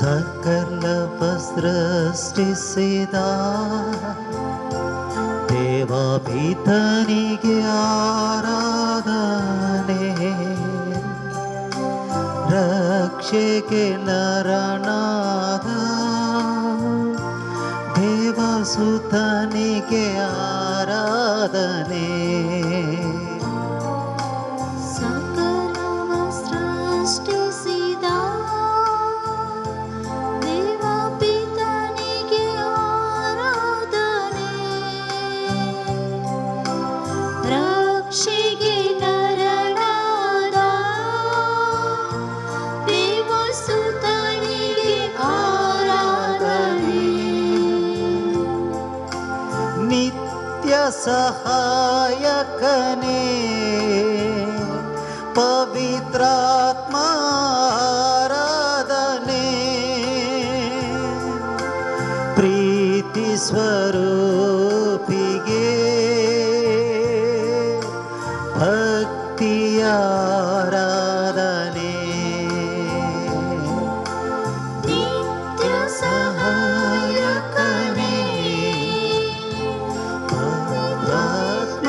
ಸಕಲವ ಸೃಷ್ಟಿಸಿದ ದೇವಪಿತನಿಗೆ ಆರಾಧನೆ. ರಕ್ಷೆಗೆ ನರನಾದ ದೇವಸುತನಿಗೆ ಆರಾಧನೆ. ಸಕಲವ ಸೃಷ್ಟಿಸಿದ ದೇವಪಿತನಿಗೆ ಆರಾಧನೆ. ರಕ್ಷೆಗೆ ನರನಾದ ದೇವಸುತನಿಗೆ ಆರಾಧನೆ. ನಿತ್ಯ ಸಹಾಯಕನೇ ಪವಿತ್ರಾತ್ಮ ಆರಾಧನೆ. ಪ್ರೀತಿ ಸ್ವರೂಪಿಗೆ ಭಕ್ತಿಯ ಆರಾಧನೆ. ನಿತ್ಯ ಸಹಾಯಕನೇ ಪವಿತ್ರಾತ್ಮ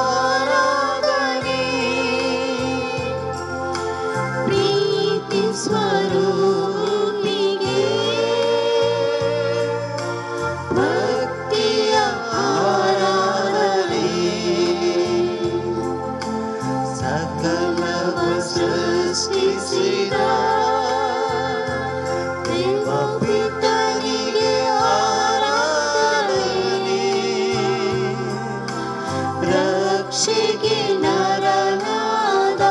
ಆರಾಧನೆ. ಪ್ರೀತಿ ಸ್ವರೂಪಿಗೆ ಭಕ್ತಿಯ ಆರಾಧನೆ. ಸಕಲವ ಸೃಷ್ಟಿಸಿದ ದೇವಪಿತನಿಗೆ ಆರಾಧನೆ. ರಕ್ಷೆಗೆ ನರನಾದ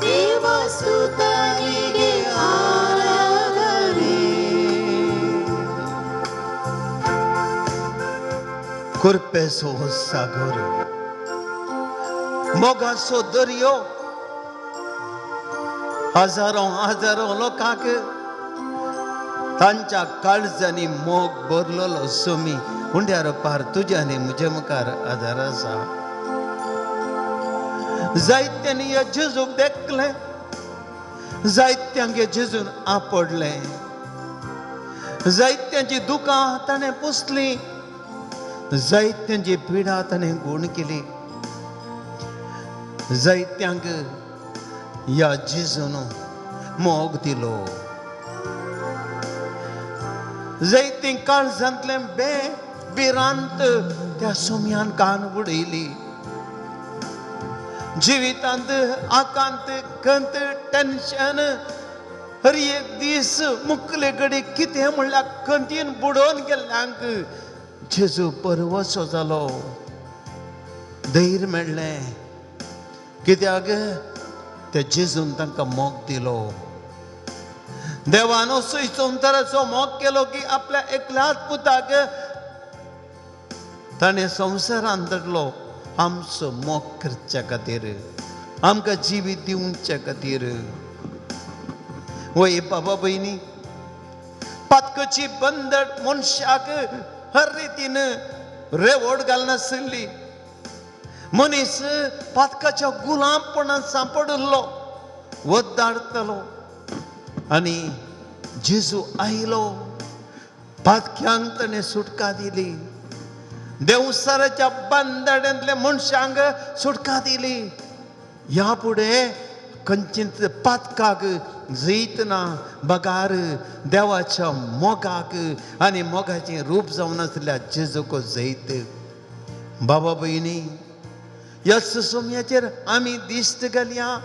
ದೇವಸುತನಿಗೆ ಆರಾಧನೆ. कुरपेसो सागर, मोगाचो दर्यो, हजारों हजारों लोकांक तांच्या काळजांनी मोग भरलेलो सोमी उंड्यार पार तुज्या आनी म्हज्या मुखार आदार आसा. जायत्यांनी ह्या जेजूक देखलें, जायत्यांक ह्या जेजून आपडलें, जायत्यांची दुकां ताणें पुसलीं, जायत्यांची पिडा ताणें गूण केली. जायत्यांक ह्या जेजून मोग दिलो. जायतीं काळजांतलें बे भिरांत त्या सोम्यान कान उडयली. जिवितांत आकांत, खंत, टेन्शन, हर एक दीस मुखले कडेन कितें म्हणल्यार खंतीन बुडोवन गेल्ल्यांक जेजू परवसो जालो, धैर्य मेळ्ळें. कित्याक त्या जेजून तांकां मोग दिलो. देवान असोय संवसाराचो मोग केलो की आपल्या एकल्याच पुताक ताणें संवसारांत धाडलो आमचो मोग करच्या खातीर, आमकां जिवीत दिवच्या खातीर. वय बाबा भयणी, पातकची बंदड मनशाक हर रितीन रेवड घालनासली. मनीस पातकाच्या गुलामपणान सांपडिल्लो, वद्दाडतलो. आनी जेजू आयलो, पातक्यांक ताणें सुटका दिली, देंवसाराच्या बांदाड्यांतल्या मनशांक सुटका दिली. ह्या फुडें खंयचेच पातकाक जैत ना, बगार देवाच्या मोगाक आनी मोगाचें रूप जावन आसल्या जेजूक जैत. बाबा भयणी, ह्या सुसुम्याचेर आमी दिश्ट घालया.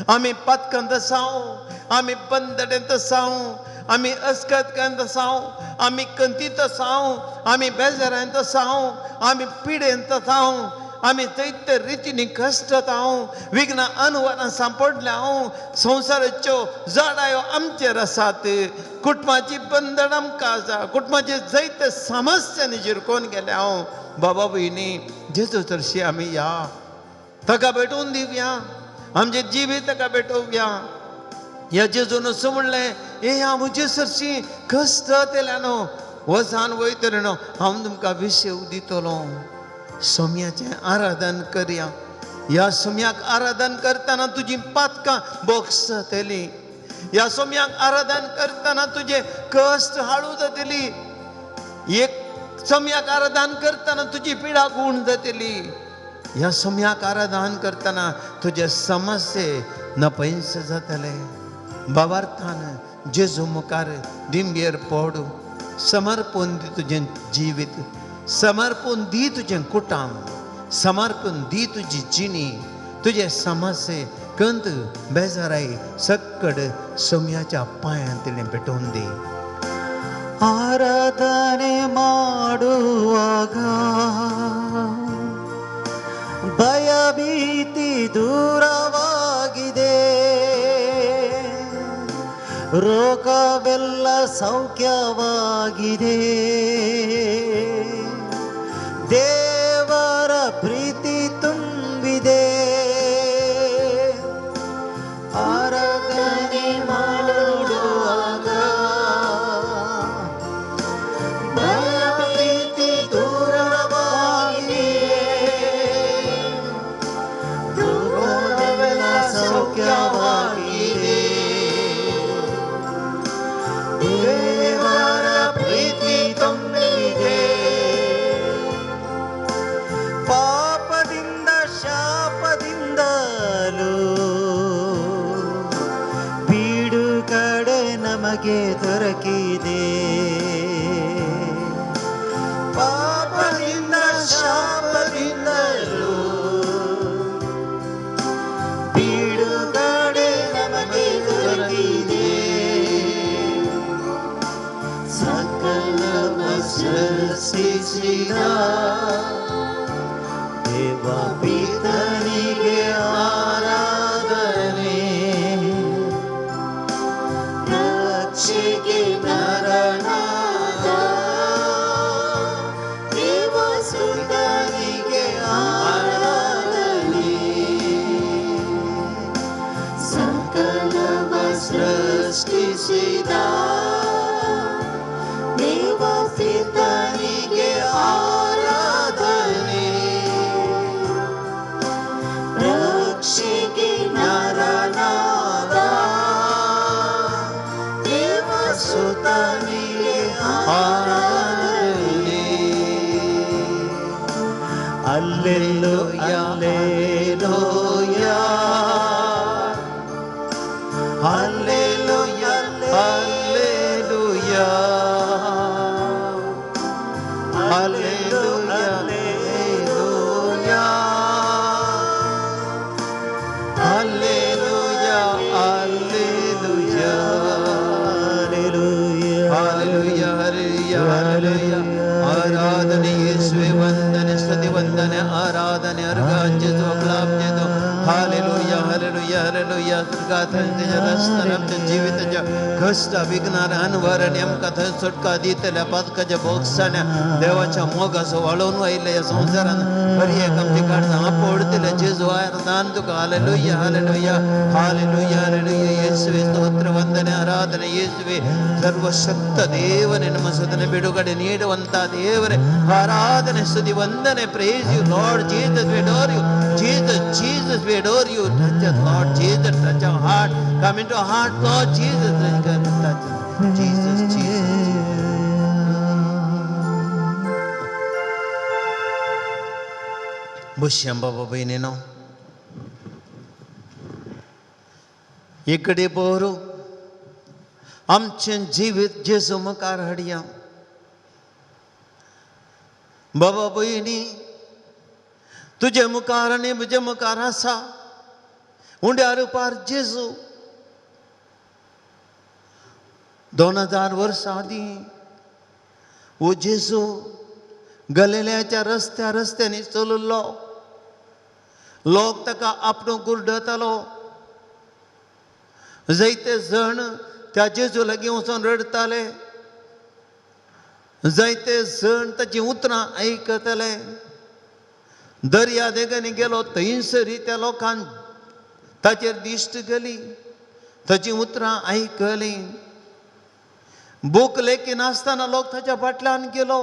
आमी पातकांत आसाव, आमी बंदड्यांत आसाव, आमी अस्कतकांत आसाव, आमी कंतीत आसाव, आमी बेजारांत आसाव, आमी पिडेंत आसाव, आमी जैत रितीनी कश्टत हांव, विघ्न अनवरां सांपडल्या हांव, संवसाराच्यो जडायो आमचेर आसात, कुटुंबाची बंधन आमकां आसा, कुटुंबाचे जैत समस्यांनी जिरकोवन गेल्या हांव. बाबा भयणी, जेजू चडशी आमी या ताका भेटोवन दिवया, आमचें जिवीत ताका भेटोवया. ह्या जेजून असो म्हणलें, हे हांव म्हजे सरशी कश्ट येतल्या न्हू, वसान वयतलें न्हू, हांव तुमकां विशेव दितलो. सोम्याचें आराधन करया. ह्या सोम्याक आराधन करतना तुजी पातकां बोगसतलीं. ह्या सोम्याक आराधन करतना तुजे कश्ट हाळू जातली. एक सोम्याक आराधन करतना तुजी पिडा गुण जातली. ह्या सोम्याक आराधन करतना तुजे समस्ये नपयस जातले. बाबार्थान जेजू मुखार दिंबेर पड, समर्पण दी तुजें जिवीत, समर्पण दी तुजें कुटाम, समर्पण दी तुजी जिणी, तुजे समस्ये कंत बेजाराय सक्कड सोम्याच्या पांयांत तिणें भेटोवन दी. ಆರಾಧನೆ ಮಾಡುವಾಗ ಭಯಭೀತಿ ದೂರವಾಗಿದೆ, ರೋಗವೆಲ್ಲ ಸೌಖ್ಯವಾಗಿದೆ, ದೇವರ ಪ್ರೀತಿ ತುಂಬಿದೆ. ಆರಾಧನೆ ಮಾಡುವಾಗ ಭಯಭೀತಿ ದೂರವಾಗಿದೆ, ರೋಗವೆಲ್ಲ ಸೌಖ್ಯವಾಗಿದೆ, ದೇವರ ಪ್ರೀತಿ ತುಂಬಿದೆ. ಪಾಪದಿಂದ ಶಾಪದಿಂದಲೂ ಬಿಡುಗಡೆ ನಮಗೆ ದೊರಕಿದೆ. ಪಾಪದಿಂದ ಶಾಪದಿಂದಲೂ ಬಿಡುಗಡೆ ನಮಗೆ ದೊರಕಿದೆ. ಸಕಲವ ಸೃಷ್ಟಿಸಿದ ದೇವ ಪಿತನಿಗೆ ಆರಾಧನೆ, ರಕ್ಷೆಗೆ ನರನಾದ ದೇವಸುತನಿಗೆ ಆರಾಧನೆ. ಸಕಲವ ಸೃಷ್ಟಿಸಿದ ದೇವಪಿತನಿಗೆ ಆರಾಧನೆ, ರಕ್ಷೆಗೆ ನರನಾದ ದೇವಸುತನಿಗೆ ಆರಾಧನೆ. Alleluia alleluia Hallelujah, hallelujah, hallelujah, hallelujah, hallelujah, hallelujah, hallelujah, hallelujah. ಆರಾಧನೆ ಯೇಸುವೆ, ವಂದನೆ, ಸ್ತುತಿ, ವಂದನೆ, ಆರಾಧನೆ, ಅರ್ಘಾಂಜೆದು ಅಗ್ಲಾಬ್ಜೆದು. Hallelujah, hallelujah, hallelujah. तुका थंय रस्त्यार आमच्या जिविताच्या कश्ट विघ्नार अनवर आनी आमकां थंय सुटका दितल्या पातकाच्या भोगसाण्या देवाच्या मोगाचो वाळोवन आयिल्ल्या ह्या संवसारान हर एक आमची काळजां आपोवडतल्या जेजू आराधन तुका. Hallelujah, hallelujah, hallelujah, hallelujah. ಯೇಸುವೆ ಸ್ತೋತ್ರ, ವಂದನೆ, ಆರಾಧನೆ. ಯೇಸುವೆ ಸರ್ವಶಕ್ತ ದೇವನೇ, ನಮ್ಮ ಸದನ ಬಿಡುಗಡೆ ನೀಡುವಂತ ದೇವರೇ, ಆರಾಧನೆ, ಸ್ತುತಿ, ವಂದನೆ. Praise you Lord Jesus, we adore you Jesus, Jesus, we adore you. Touch us Lord Jesus, touch our heart, come into our heart Lord Jesus, touch us Jesus, Jesus. बसया बाबा भयणीनो, इकडे पोरू आमचें जिवीत जेजू मुखार हाडया. बाबा भयणी, तुजे मुखार आनी म्हजे मुखार आसा उंड्या रुपार जेजू. 2000 वर्सां आदीं हो जेजू गलिलयाच्या रस्त्या रस्त्यांनी चलुल्लो. लोक ताका आपणो गुरडतालो. जायते जण त्या जेजू लागीं वचून रडटाले, जायते जण ताचीं उतरां आयकताले. दर्या देगांनी गेलो थंयसरी त्या लोकान ताचेर दिश्ट गेली, ताचीं उतरां आयकलीं. बूक लेखिनासतना लोक ताच्या फाटल्यान गेलो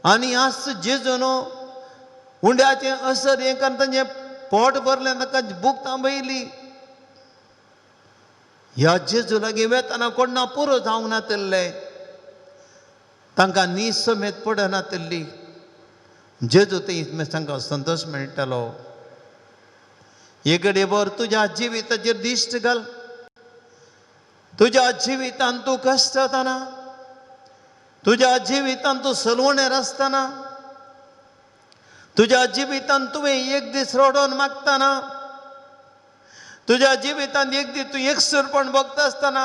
आनी आज जेजून उंड्याचें असर हें कारण तांचें पोट भरलें, ताका भूक थांबयली. ह्या जेजू लागीं वेतना कोण पुरो जावंक नातिल्ले, तांकां न्हीद समेत पडनातिल्ली. जेजू थंय तांकां संतोश मेळटालो. एक घडयेभर तुज्या जिविताचेर दिश्ट घाल. तुज्या जिवितांत तूं कश्टतना, तुज्या जिवितांत तूं सलवणेर आसतना, तुज्या जिवितांत तुवें एक दीस रडोन मागतना, तुज्या जिवितांत एक दीस तूं एकसूरपण भोगता आसतना,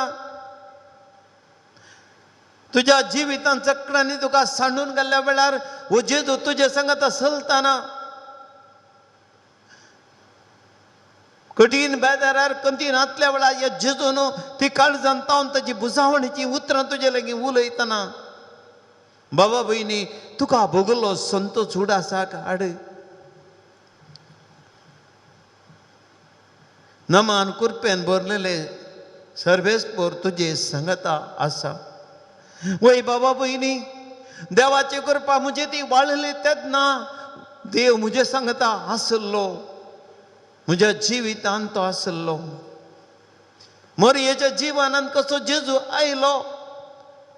तुज्या जिवितांत चक्रांनी तुका सांडून घाल्ल्या वेळार हो जेजू तुजे संगता चलतना, कठीण बेजारार कंतीन आतल्या वेळार ह्या जेजून ती काळजान तावन ताची बुजावणीची उतरां तुजे लागीं उलयतना, बाबा भयणी तुका भोगलो संतोष उडासाक हाड. नमान कुरपेन भरलेले सर्वेस्पोर तुजे संगता आसा. वय बाबा भयणी, देवाची कृपा म्हजे ती वाळली तेन्ना देव म्हजे संगता आसलो, म्हज्या जिवितांत तो आसलो. मोरयेच्या जिवनांत कसो जेजू आयलो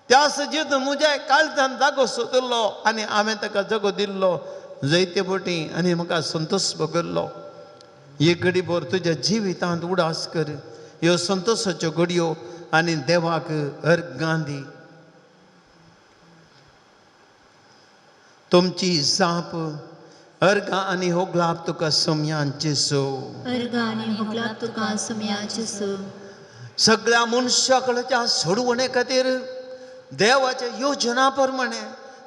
त्यास जेजू म्हज्या काळजान जागो सोदिल्लो आनी हांवें ताका जागो दिल्लो जैते बोटी आनी म्हाका संतोष भोगल्लो. एक घडीभर तुज्या जिवितांत उडास कर ह्यो संतोषाच्यो घडयो आनी देवाक अर्गां दी. तुमची जाप अर्गां आनी होगलाप तुका सम्यान जेजू. अर्गां आनी होगलाप तुका सम्या जेजू. सगळ्या मनशा कडच्या सोडवणे खातीर देवाच्या योजना प्रमाणे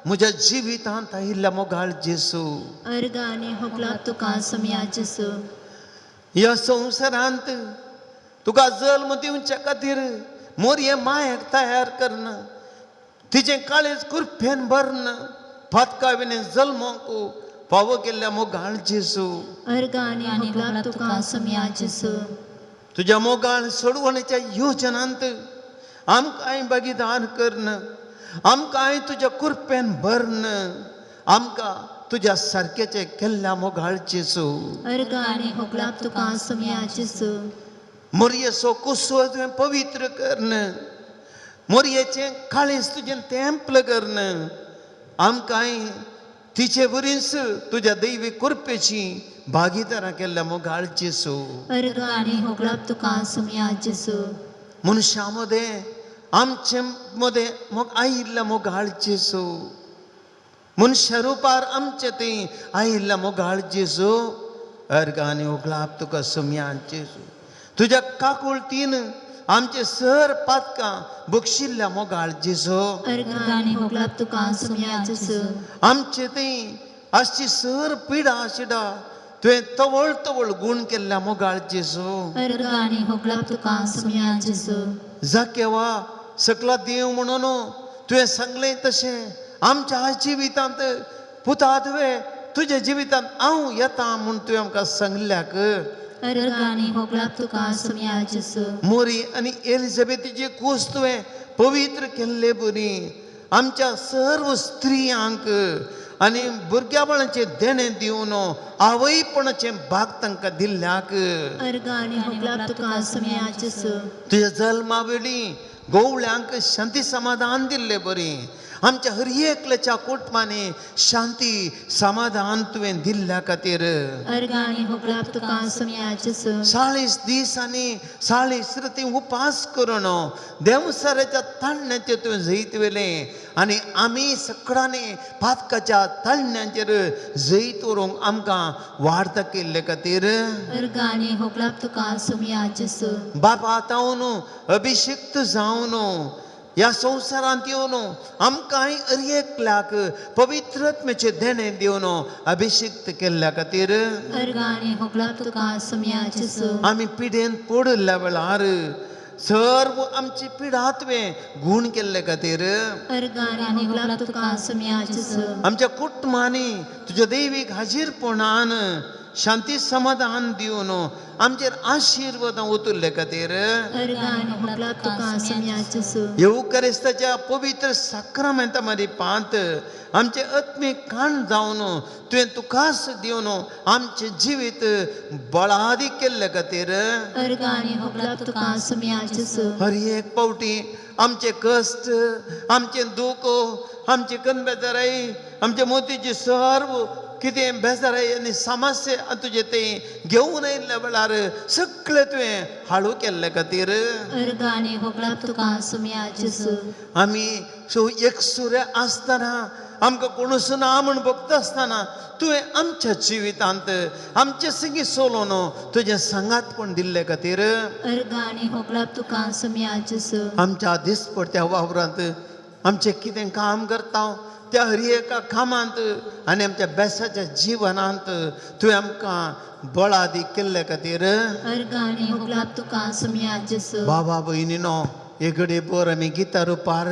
म्हज्या जिवितांत आयिल्ल्या मोगाळ जेजू. अर्गां आनी होगलाप तुका सम्या जेजू. ह्या संवसारांत तुका जल्म दिवचे खातीर मोरये मायेक तयार करन, तिचें काळीज कुरपेन भरन पातका विणे जल्मोंक फावो केल्ल्या मोगाळ जेजू. अर्गां आनी होगलाप तुका सम्या जेजू. तुज्या मोगाळ सोडवणेच्या योजनांत आमकांय भागीदार करन, आमकांय तुज्या कुरपेन भरन, आमकां तुज्या सारकेचें केल्ल्या मोगाळ जेजू. अर्गां आनी होगलाप तुका सम्या जेजू. मोरयेचो कुसो तुवें पवित्र करन, मोरयेचें काळीज तुजें तेंपल करन, आमकांय तिचे वरींच तुज्या दैवी कुरपेची भागीदारां केल्ल्या मोगाळ जेजू. अर्गां आनी होगलाप तुका सम्या जेजू. मनशां मदें आमचे मदें मोग आयिल्ल्या मोगाळ जेजू, मनशा रुपार आमचे थंय आयिल्ल्या मोगाळ जेजू. अर्गां आनी होगलाप तुका सम्यान जेजू. तुज्या काकुळतीन आमचे सर पातकां बक्षिल्ल्या मोगाळ जेजू. अर्गां आनी होगलाप तुका सम्या जेजू. आमचे थंय आसची सर पिडा शिडा तुवें तवळ तवळ गूण केल्ल्या मोगाळ जेजू. अर्गां आनी होगलाप तुका सम्या जेजू. जाकेवा सकला देव म्हणून तुवें सांगलें तशें आमच्या जिवितांत पुता तुवें तुज्या जिवितांत हांव येता म्हूण तुवें आमकां सांगल्याक. अर्गां आनी होगलाप तुका सम्या जेजू. मोरी आनी एलिझाबेथीची कूस तुवें पवित्र केल्ले बरी आमच्या सर्व स्त्रियांक आनी भुरग्याबाळांचें देणें दिवन आवयपणाचें भाग तांकां दिल्ल्याक. अर्गां आनी होगलाप तुका सम्या जेजू. तुज्या जल्मा वेळी गोवळ्यांक शांती समाधान दिल्ले बरी आमच्या हर एकल्याच्या कुटुंबांनी शांती समाधान तुवें दिल्ल्या खातीर. अर्गां आनी होगलाप तुका सम्या जेजू. 40 दीस आनी 40 राती उपास करून देंवसाराच्या ताळण्याचेर तुवें जैत व्हेलें आनी आमी सगळ्यांनी पातकाच्या ताळण्याचेर जैत व्हरूंक आमकां वार्ता केल्ले खातीर. अर्गां आनी होगलाप तुका सम्या जेजू. बापा तावन अभिषिक्त जावन ह्या संवसारांत येवन आमकांय हर एकल्याक पवित्रत्मेचें देणें दिवन अभिषिक्त केल्ल्या खातीर. अर्गां आनी होगलाप तुका सम्या जेजू. आमी पिडेन पडिल्ल्या वेळार सर्व आमची पिडा तुवें गूण केल्ले खातीर. अर्गां आनी होगलाप तुका सम्या जेजू. आमच्या कुटुंबांनी तुज्या दैवीक हाजीरपणान शांती समाधान दिवन आमचेर आशिर्वादां उतरले खातीर अर्गां आनी होगलाप तुका सोम्या जेजू. येवकरिस्ताच्या पवित्र साक्रामेंता मदीं पांत आमचें आत्मीक काण जावन तुवें तुकाच दिवन आमचें जिवीत बळादी केल्ले खातीर अर्गां आनी होगलाप तुका सोम्या जेजू. हर एक पावटी आमचे कश्ट, आमचें दूख, आमची कनबेजाराय, आमचे मोतीची सर्व कितें बेजाराय आनी समस्या तुजें तें घेवन आयिल्ल्या वेळार सगळें तुवें हाळू केल्ले खातीर अर्गां आनी होगलाप तुका सोम्या जेजू. आमी सो एकसुरे आसतना आमकां कोणूच ना म्हूण भोगता आसतना तुवें आमच्या जिवितांत आमचे संगी सोलोन तुजें सांगातपण दिल्ले खातीर अर्गां आनी होगलाप तुका सोम्या जेजू. आमच्या दिसपडत्या वावरांत आमचें कितें काम करता त्या हर एका कामांत आनी आमच्या बेसाच्या जिवनांत तुवें आमकां बळादी केल्ले खातीर अर्गां आनी होगलाप तुका सोम्या जेजू. बाबा भयणीनो एक घडये भर आमी गितां रुपार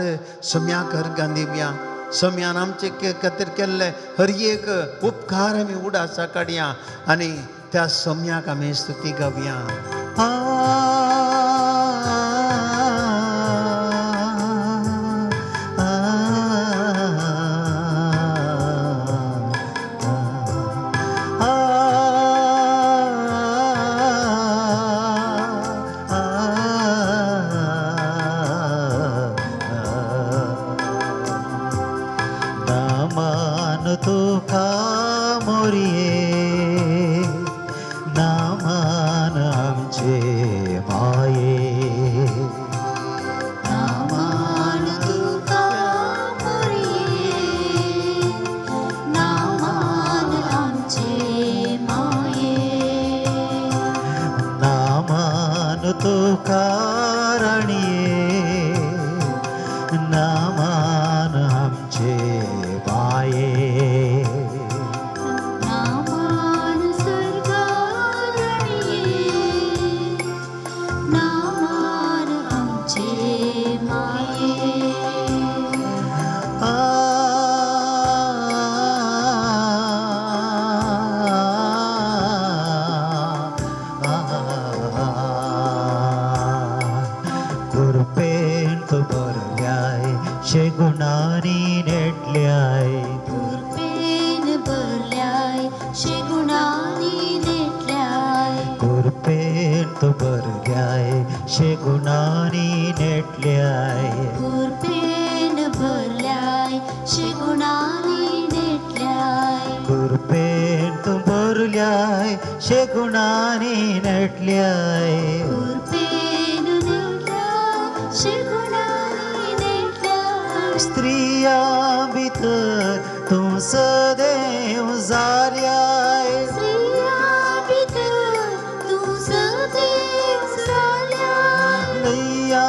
सम्याक अर्गां दिवया. सम्यान आमचे खातीर केल्ले हर एक उपकार आमी उडासा काडया आनी त्या सम्याक आमी स्तुती गावया. आ नामान तुका मोरये, नामान आमचे माये. नामान तुका मोरये, नामान आमचे माये. नामान तुका राणये, नामान आमचे माये. नामान स्वर्गारणये, नामान आमचे माये. आ कृपेन तू भरल्याय शेगुणांनी नेटल्याय. कृपेन भरल्याय शेगुणांनी नेटल्याय. कृपेन तू भरल्याय शेगुणांनी नेटल्याय. कृपेन भरल्याय शेगुणांनी नेटल्याय. कृपेन तू भरल्याय शेगुणांनी नेटल्याय. कृपेन नेटल्याय शेगुणांनी नेटल्याय. स्त्रिया भितर तूं सदैव जाल्याय. स्त्रिया भितर तूं सदैव जाल्याय. लैया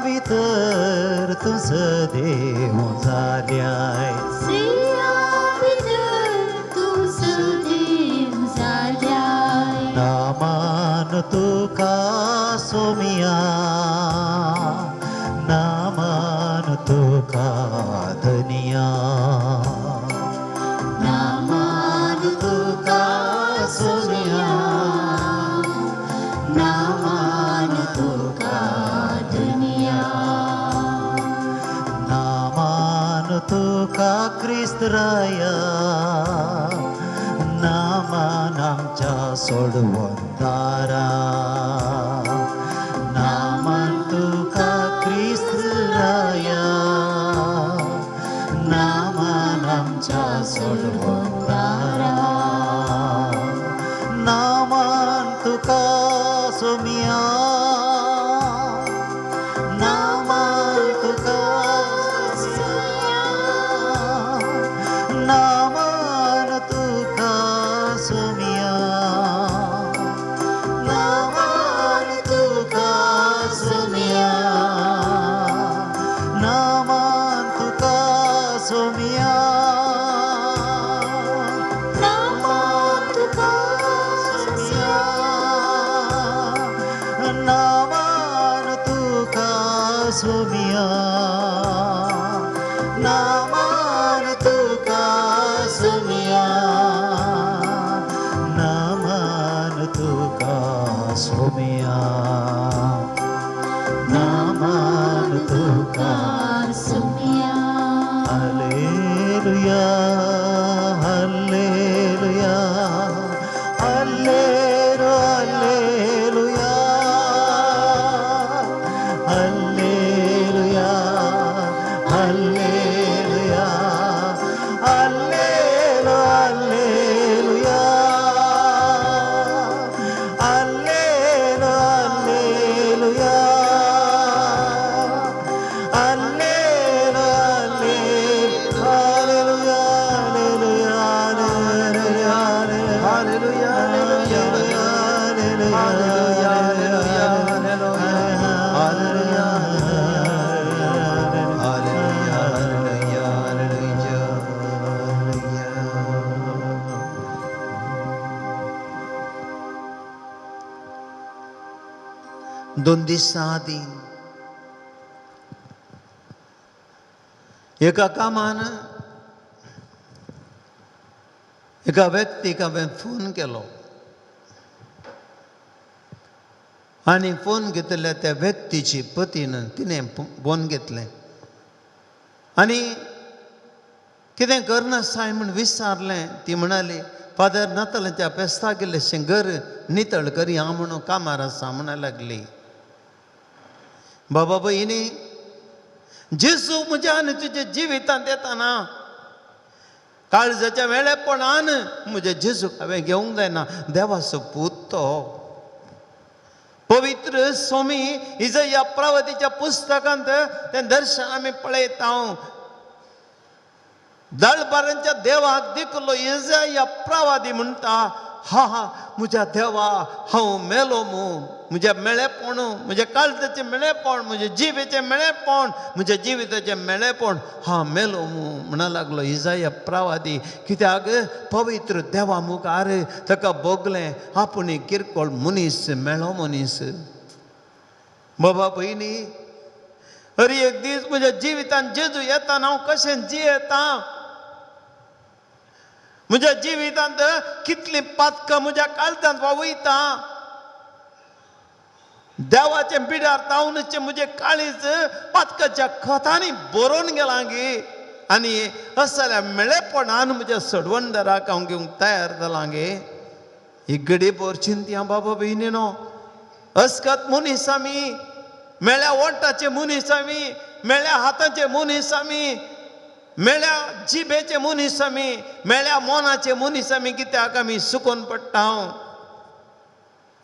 भितर तूं सदैव जाल्याय. स्त्रिया भितर तूं सदैव जाल्याय. नामान तुका सोमिया, नामान तुका धनिया. नामान तुका सोमिया, नामान तुका धनिया. नामान तुका क्रिस्त राया, नामान आमच्या सोडवंदारा. नामान तुका क्रिस्त राया, नामान आमच्या सोडवंदारा. नामान तुका सोमिया, नामान तुका सोमिया, नामान तुका सोमिया, नामान तुका सोमिया, नामान तुका सोमिया, नामान तुका सोमिया, नामान तुका सोमिया, नामान तुका सोमिया, नामान सोम्या, नामान तुका Saumya. Hallelujah, hallelujah, hallelujah, hallelujah, hallelujah, hallelujah, hallelujah, hallelujah, hallelujah, hallelujah, hallelujah, hallelujah, hallelujah, hallelujah, hallelujah. दोन दिसां आदीं एका कामान एका व्यक्तीक हांवें फोन केलो आनी फोन घेतल्या त्या व्यक्तीची पतीन तिणें फोन घेतलें आनी कितें करनासाय म्हूण विचारलें. ती म्हणाली, फादर, नातालांच्या फेस्ताक इल्लेशें घर नितळ करया म्हणून कामार आसा म्हणा लागली. बाबा भयणी, जेजू म्हज्या आनी तुज्या जिवितांत येताना काळजाच्या वेळेपणान म्हज्या जेजूक हांवें घेवंक जायना. देवाचो पूत तो पवित्र स्वामी. इजया प्रवतीच्या पुस्तकांत तें दर्शन आमी पळयता. दळबारांच्या देवाक देखलो इजया प्रवादी म्हणटा, हा हा म्हज्या देवा, हांव मेलो मू. म्हज्या मेळेपण, म्हज्या काळजाचें मेळेपण, म्हज्या जिबेचें मेळेपण, म्हज्या जिविताचें मेळेपण, हांव मेलो मू म्हणा लागलो इजाया प्रवादी. कित्याक पवित्र देवा मुखार ताका भोगलें आपूण किरकोळ मनीस, मेळो मनीस. बाबा भयणी, हर एक दीस म्हज्या जिवितान जेजू येता, हांव कशें जियेता? म्हज्या जिवितांत कितलीं पातकां म्हज्या काळजांत वावयता? देवाचें बिडार तावनचें म्हजें काळीज पातकाच्या खतांनी बरोवन गेलां गे? आनी असल्या मेळेपणान म्हज्या सडवणदाराक हांव घेवंक तयार जालां गे? ही घडी भर चिंतया बाबा भयणीनो. अस्कत मनीस आमी, मेळ्या ओंठाचे मनीस आमी, मेळ्या हाताचे मनीस आमी, मेळ्या जिबेचे मनीस आमी, मेळ्या मनाचे मनीस आमी. कित्याक आमी सुकोन पडटा?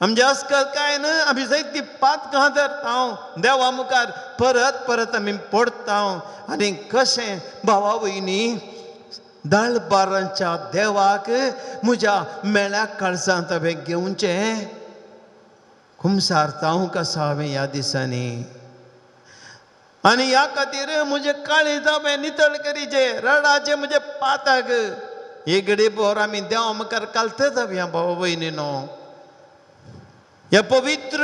आमचे अस्कत काय न्हय, आमी जायती पातकां धरता, देवा मुखार परत परत आमी पडटा. आनी कशें भावा भयणी दळबारांच्या देवाक म्हज्या मेळ्या काळजांत हांवें घेवचें? कुमसारता हांव कसा हांवें ह्या दिसांनी? आनी ह्या खातीर म्हजें काळीज हांवें नितळ करीचें, रडाचें म्हजें पाताक. एक घडी भर आमी देवा मुखार कालते जावया भावा भयणीनो. ह्या पवित्र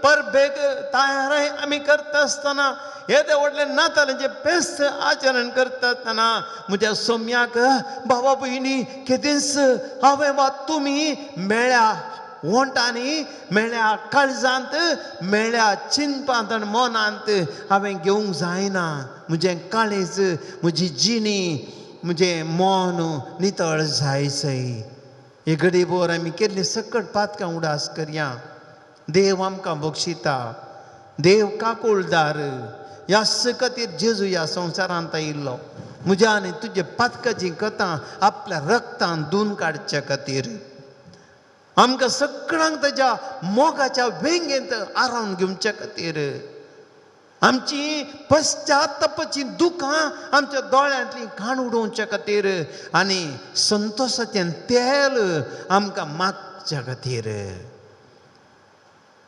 परबेक तयार आमी करता आसतना, येदे व्हडलें नातालांचें फेस्त आचरण करता आसतना, म्हज्या सोम्याक भावा भयणी केदींच हांवें वा तुमी मेळ्या ओंठांनी, मेळ्या काळजांत, मेळ्या चिंतपांत आनी मनांत हांवें घेवंक जायना. म्हजें काळीज, म्हजी जिणी, म्हजें मन नितळ जायसय. हे घडी भर आमी केल्ली सकट पातकां उडास करया. देव आमकां बक्षिता. देव काकुळदार. ह्याच खातीर जेजू ह्या संवसारांत आयिल्लो, म्हज्या आनी तुजे पातकाची कथां आपल्या रक्तान धुवन काडच्या खातीर, आमकां सगळ्यांक ताच्या मोगाच्या वेंगेंत आरावन घेवच्या खातीर, आमची पश्चातापाची दुखां आमच्या दोळ्यांतली घाण उडोवच्या खातीर आनी संतोशाचें तेल आमकां मागच्या खातीर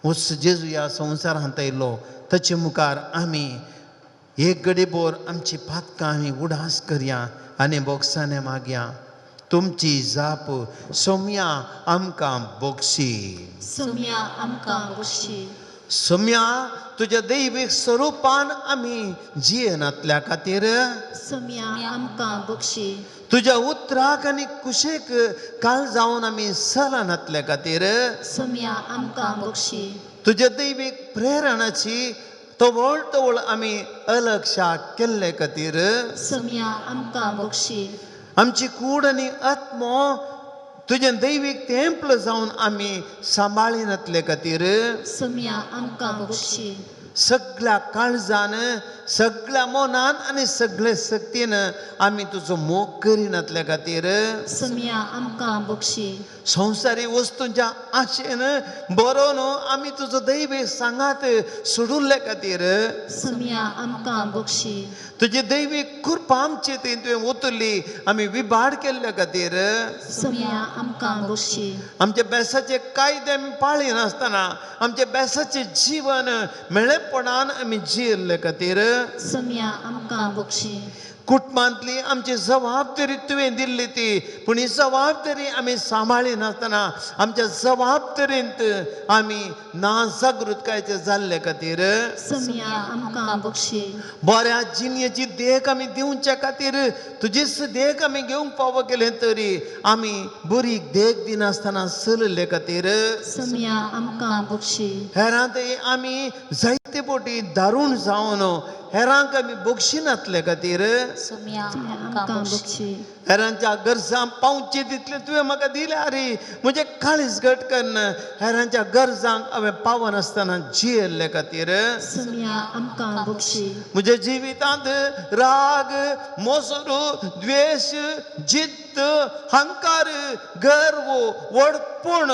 वच जेजू ह्या संवसारांत आयलो. ताचे मुखार आमी एक घडी भर आमची पातकां आमी उडास करया आनी बोगसाने मागया. तुमची जाप सोम्या आमकां बोगशी. सोम्या आमकां बक्षी. सोम्या तुज्या दैवीक स्वरुपान आमी जियेनातल्या खातीर, सोम्या आमकां बक्षी। तुज्या उतराक आनी कुशेक काल जावन आमी सलनातल्या खातीर, सोम्या आमकां बक्षी। तुज्या दैवीक प्रेरणाची तवळ तवळ आमी अलक्षा केल्ले खातीर, सोम्या आमकां बक्षी। आमची कूड आनी आत्मो तुजें दैवीक तेंपल जावन आमी सांबाळिनातले खातीर, सोम्या आमकां बक्षी। सगळ्या काळजान, सगळ्या मनान आनी सगळे शक्तीन आमी तुजो मोग करिनातल्या खातीर, सोम्या आमकां बक्षी। संवसारी वस्तूंच्या आशेन बरोवन आमी तुजो दैवीक सांगात सोडुल्ले खातीर, सोम्या आमकां बक्षी। तुजी दैवीक कृपा आमचे थंय तुवें ओतली आमी विभाड केल्ल्या खातीर, सोम्या आमकां बक्षी। आमच्या बेसाचे कायदे आमी पाळिनासतना आमच्या बेसाचें जीवन मेळेपणान आमी जियेल्ले खातीर, सोम्या आमकां बक्षी। कुटुंबांतली आमची जबाबदारी तुवें दिल्ली ती, पूण ही जबाबदारी आमी सांबाळिनासतना आमच्या जबाबदारींत आमी ना जागृतकायचे जाल्ले खातीर, सोम्या आमकां बक्षी। बऱ्या जिणेची देख आमी दिवच्या खातीर तुजीच देख आमी घेवंक फावो केलें तरी आमी बरी देख दिनासतना चलले खातीर, सोम्या आमकां बक्षी। हेरांत आमी जायते फावटी दारूण जावन हेरांक आमी बक्षिनातले खातीर, सोम्या आमकां बक्षी। हेरांच्या गरजांक पावचे तितलें तुवें म्हाका दिल्यार म्हजें काळीज घट कन्न हेरांच्या गरजांक हांवें पावनासतना जियेल्ले खातीर, सोम्या आमकां बक्षी। म्हज्या जिवितांत राग, मोसरो, द्वेश, जिद्द, हंकार, गर्व, व्हडपण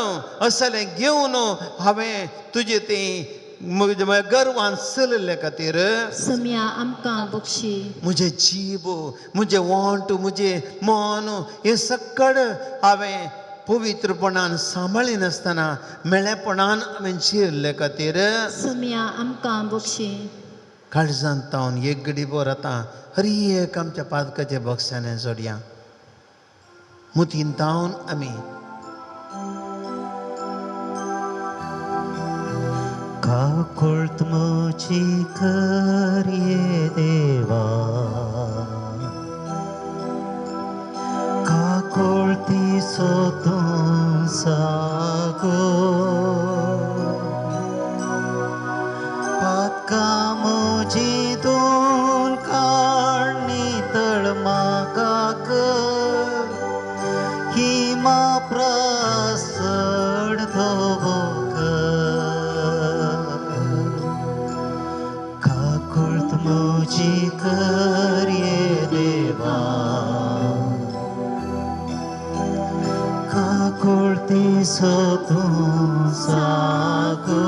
असलें घेवन हांवें तुजें तें म्हज्या गर्वान चलयल्ले खातीर, सोम्या आमकां बक्षी। म्हजें जीब, म्हजें वोंट, म्हजें मन हें सक्कड हांवें पवित्रपणान सांबाळिनासतना मेळेपणान हांवें जियेल्ले खातीर, सोम्या आमकां बक्षी। काळजांत तावन एक घडी भर आतां हर एक आमच्या पादकाच्या बक्षाने जोडया मुतीन तावन आमी काकुळट म्हजी कर ये देवा, काकुळतीचो तूं सागो, पातकां म्हजीं धुवन काड नितळ म्हाका कर, ही म्हाप्रसड धवो कर, काकुळट म्हजी कर ये देवा, काकुळतीचो तूं सागो,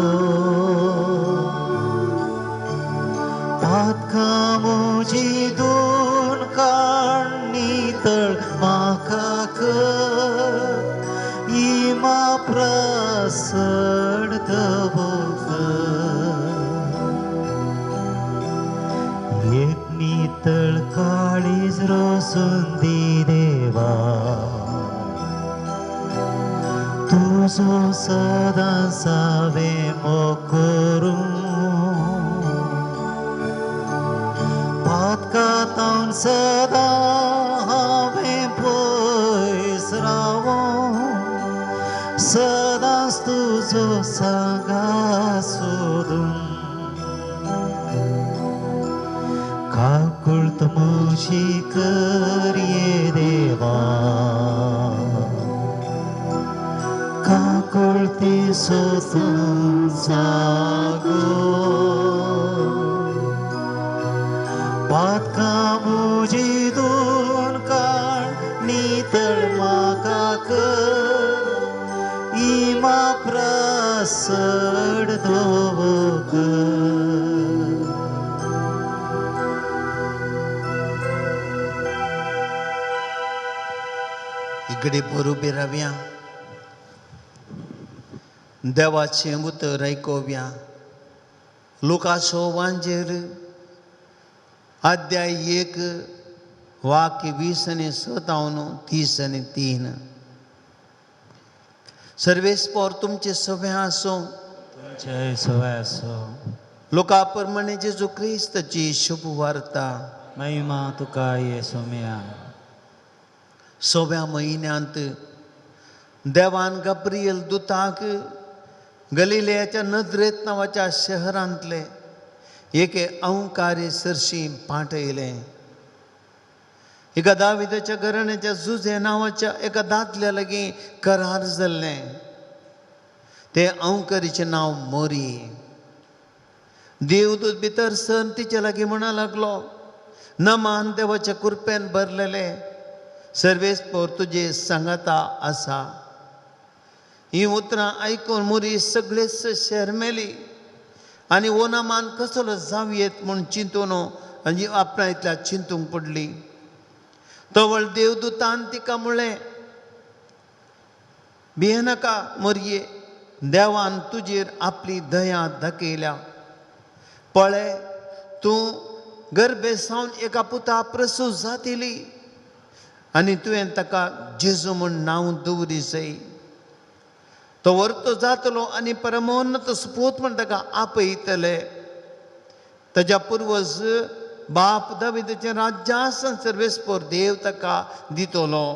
पातकां म्हजीं धुवन काड नितळ म्हाका कर, ही म्हाप्रसड धवो कर, एक नितळ काळीज रोसून दी देवा, तुजो सदां हांवें मोग करूं, पातकां तावन सदां हांवें पयस रावूं, सदांच तुजो सांगात सोदूं, काकुळट म्हजी कर ये देवा, काकुळतीचो तूं सागो, पातकां म्हजीं धुवन काड नितळ म्हाका कर, ही म्हाप्रसड धवो कर। इकडे बरोबर रावया, देवाचें उतर आयकोवया। लुकासो वांजेर अध्याय 1 वाक्य 20 आनी 57 33। सर्वेस्पोर तुमचे सगळें आसूं। जय सवासो. लोका प्रमाणे जेजू क्रिस्ताची शुभ वार्ता. महिमा तुका ये सोम्या. सव्या म्हयन्यांत देवान गाब्रियल दुताक गलिलेयाच्या नजरेत नांवाच्या शहरांतले एके अंकारी सरशी पाठयलें. एका दाविदाच्या घराण्याच्या जुजे नांवाच्या एका दादल्या लागीं करार जाल्लें. ते अंकारीचें नांव मोरी. देवदूत भितर सर तिचे लागीं म्हणा लागलो, नमान देवाच्या कुरपेन भरलेले, सर्वेस्पोर तुजे सांगाता आसा. ही उतरां आयकून मोरी सगळेच शरमेली आनी हो नमान कसलो जावयेत म्हूण चिंतून आनी आपणा इतल्या चिंतूंक पडली. तवळ देवदूतान तिका म्हणलें, भियेनाका मोरये, देवान तुजेर आपली दया दाखयल्या. पळय, तूं गर्भे सावन एका पुता प्रसूत जातली आनी तुवें ताका जेजू म्हूण नांव दवरी जाय. तो वर्तो जातलो आनी परमोन्नत सुपूत म्हूण ताका आपयतले. ताज्या पुर्वज बाप दाविदाचें राज्यासन सर्वेस्पोर देव ताका दितलो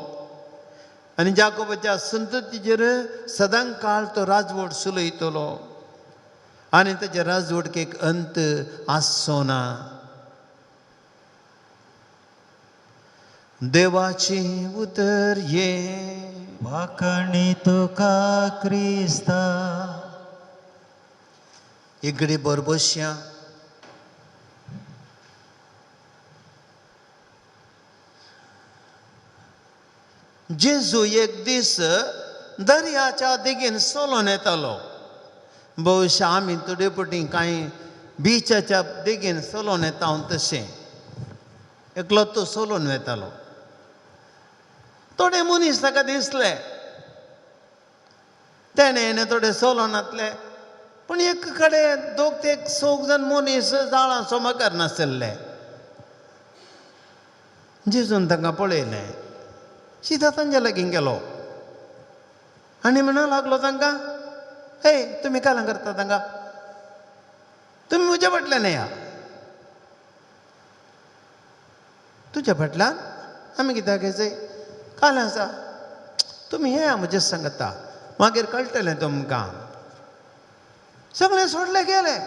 आनी जाकोबाच्या संततीचेर सदां काळ तो राजवट चलयतलो आनी ताच्या राजवटकेक अंत आसचो ना. देवाची उतर ये. वाकणी तुका क्रिस्ता. इगडी बरबसया. जेजू एक दीस दर्याच्या देगेन चलोन येतालो. बहुशा आमी थोडे फावटी कांय बिचाच्या देगेन चलोन येता हांव तशें एकलो तो चलोन वेतालो. थोडे मनीस ताका दिसले, तेणें थोडे चलोन नासले, पूण एक कडेन दोग ते चौग जाण मनीस जाळां सोमा करनासले. जेजून तांकां पळयलें, सिधा तांच्या लागीं गेलो आनी म्हणूंक लागलो तांकां, हे तुमी कालां करता तांकां, तुमी म्हज्या फाटल्यान या. तुज्या फाटल्यान आमी कित्याक येयचें? काल आसा, तुमी येया म्हजे सांगता, मागीर कळटलें तुमकां. सगळें सोडले गेले.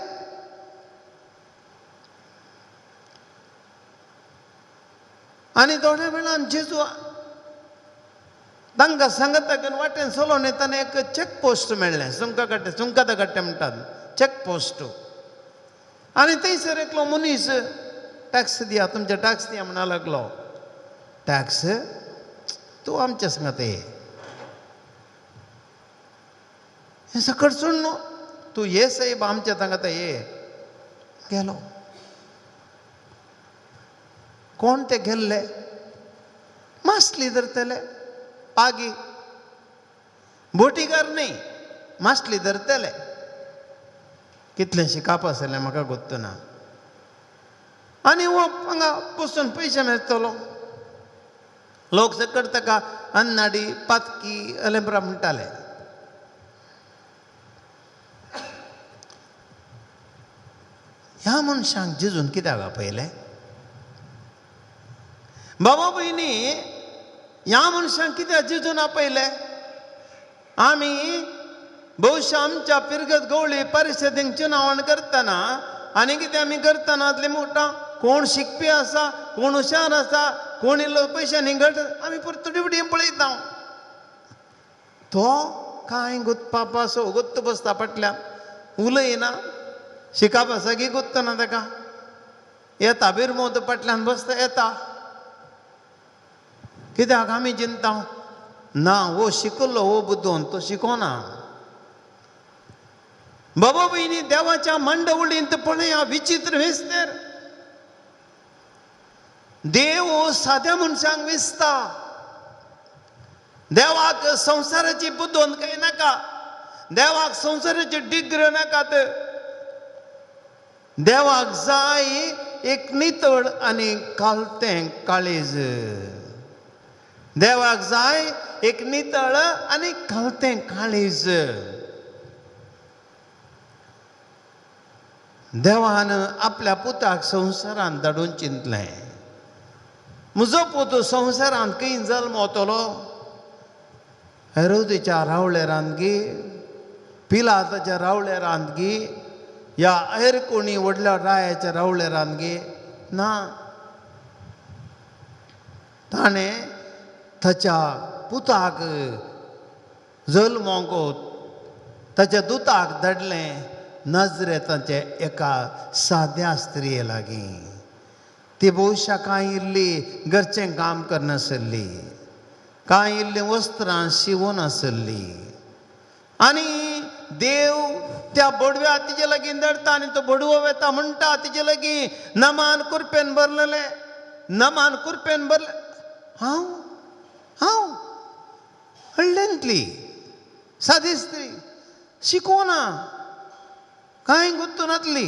आनी थोड्या वेळान जेजू तांकां सांगता की वाटेन चलोवन येतना एक चॅक पोस्ट मेळ्ळें, सुंका कट्टे, सुंकाता कट्टे म्हणटात चॅक पोस्ट. आनी थंयसर एकलो मनीस टॅक्स दिया, तुमचे टॅक्स दिया म्हणा लागलो. टॅक्स तूं आमच्या सांगता ये, हें सकट सोड न्हू, तूं ये साहेब आमच्या सांगता ये. गेलो. कोण ते गेल्ले? मासली धरतले, पागी, बोटीकार न्ही, मासली धरतले. कितलें शिकाप आसलें म्हाका गोत्त ना. आनी हो हांगा बसून पयशे मेजतलो. लोक सकट ताका अन्नाडी, पातकी, अलेंब्रा म्हणटाले. ह्या मनशांक जेजून कित्याक आपयलें? बाबा भयणी, ह्या मनशांक कित्याक जेजून आपयलें? आमी भोवशा आमच्या फिरगत गवळी परिशदेक चुनावण करतना आनी कितें आमी करतना आतले म्हणटा, कोण शिकपी आसा, कोण हुशार आसा, कोण इल्लो पयशांनी घट, आमी परत थोडी पळयता. तो कांय गुत्पापासो गुत्त बसता फाटल्यान, उलयना, शिकाप आसा की गुत्तना ताका येता बिरमो, तो फाटल्यान बसता येता. कित्याक आमी चिंता ना, हो शिकलो हो बुद्दोन, तो शिकोना. बाबा भयणी, देवाच्या मांडवळींत पळया विचित्र विस्तर. देव साद्या मनशांक विसता. देवाक संवसाराची बुद्दोन काय नाका, देवाक संवसाराची डिग्र नाकात. देवाक जाय एक नितळ आनी कालतें काळीज. देवाक जाय एक नितळ आनी कालतें काळीज. देवान आपल्या पुताक संवसारांत धाडून चिंतलें, म्हजो पूत संवसारांत खंय जल्मतलो? हेरोदीच्या रावळे रांदगी, पिलाताच्या रावळे रांदगी, या हेर कोणी व्हडल्या रायाच्या रावळे रांदगी? ना, ताणें ताच्या पुताक जल्मोंक ताच्या दुताक धाडलें नजरेताचे एका साद्या स्त्रिये लागीं. ती भोवशा कांय इल्ली घरचें काम करनासली, कांय इल्लीं वस्त्रां शिंवून आसली. आनी देव त्या बोडव्या तिजे लागीं धाडटा आनी तो बोडवो वेता म्हणटा तिजे लागीं, नमान कुरपेन भरलेलें, नमान कुरपेन भरले. हांव हांव हळ्ळेंतली सादी स्त्री, शिकोना, कांय गुत्तू नातली,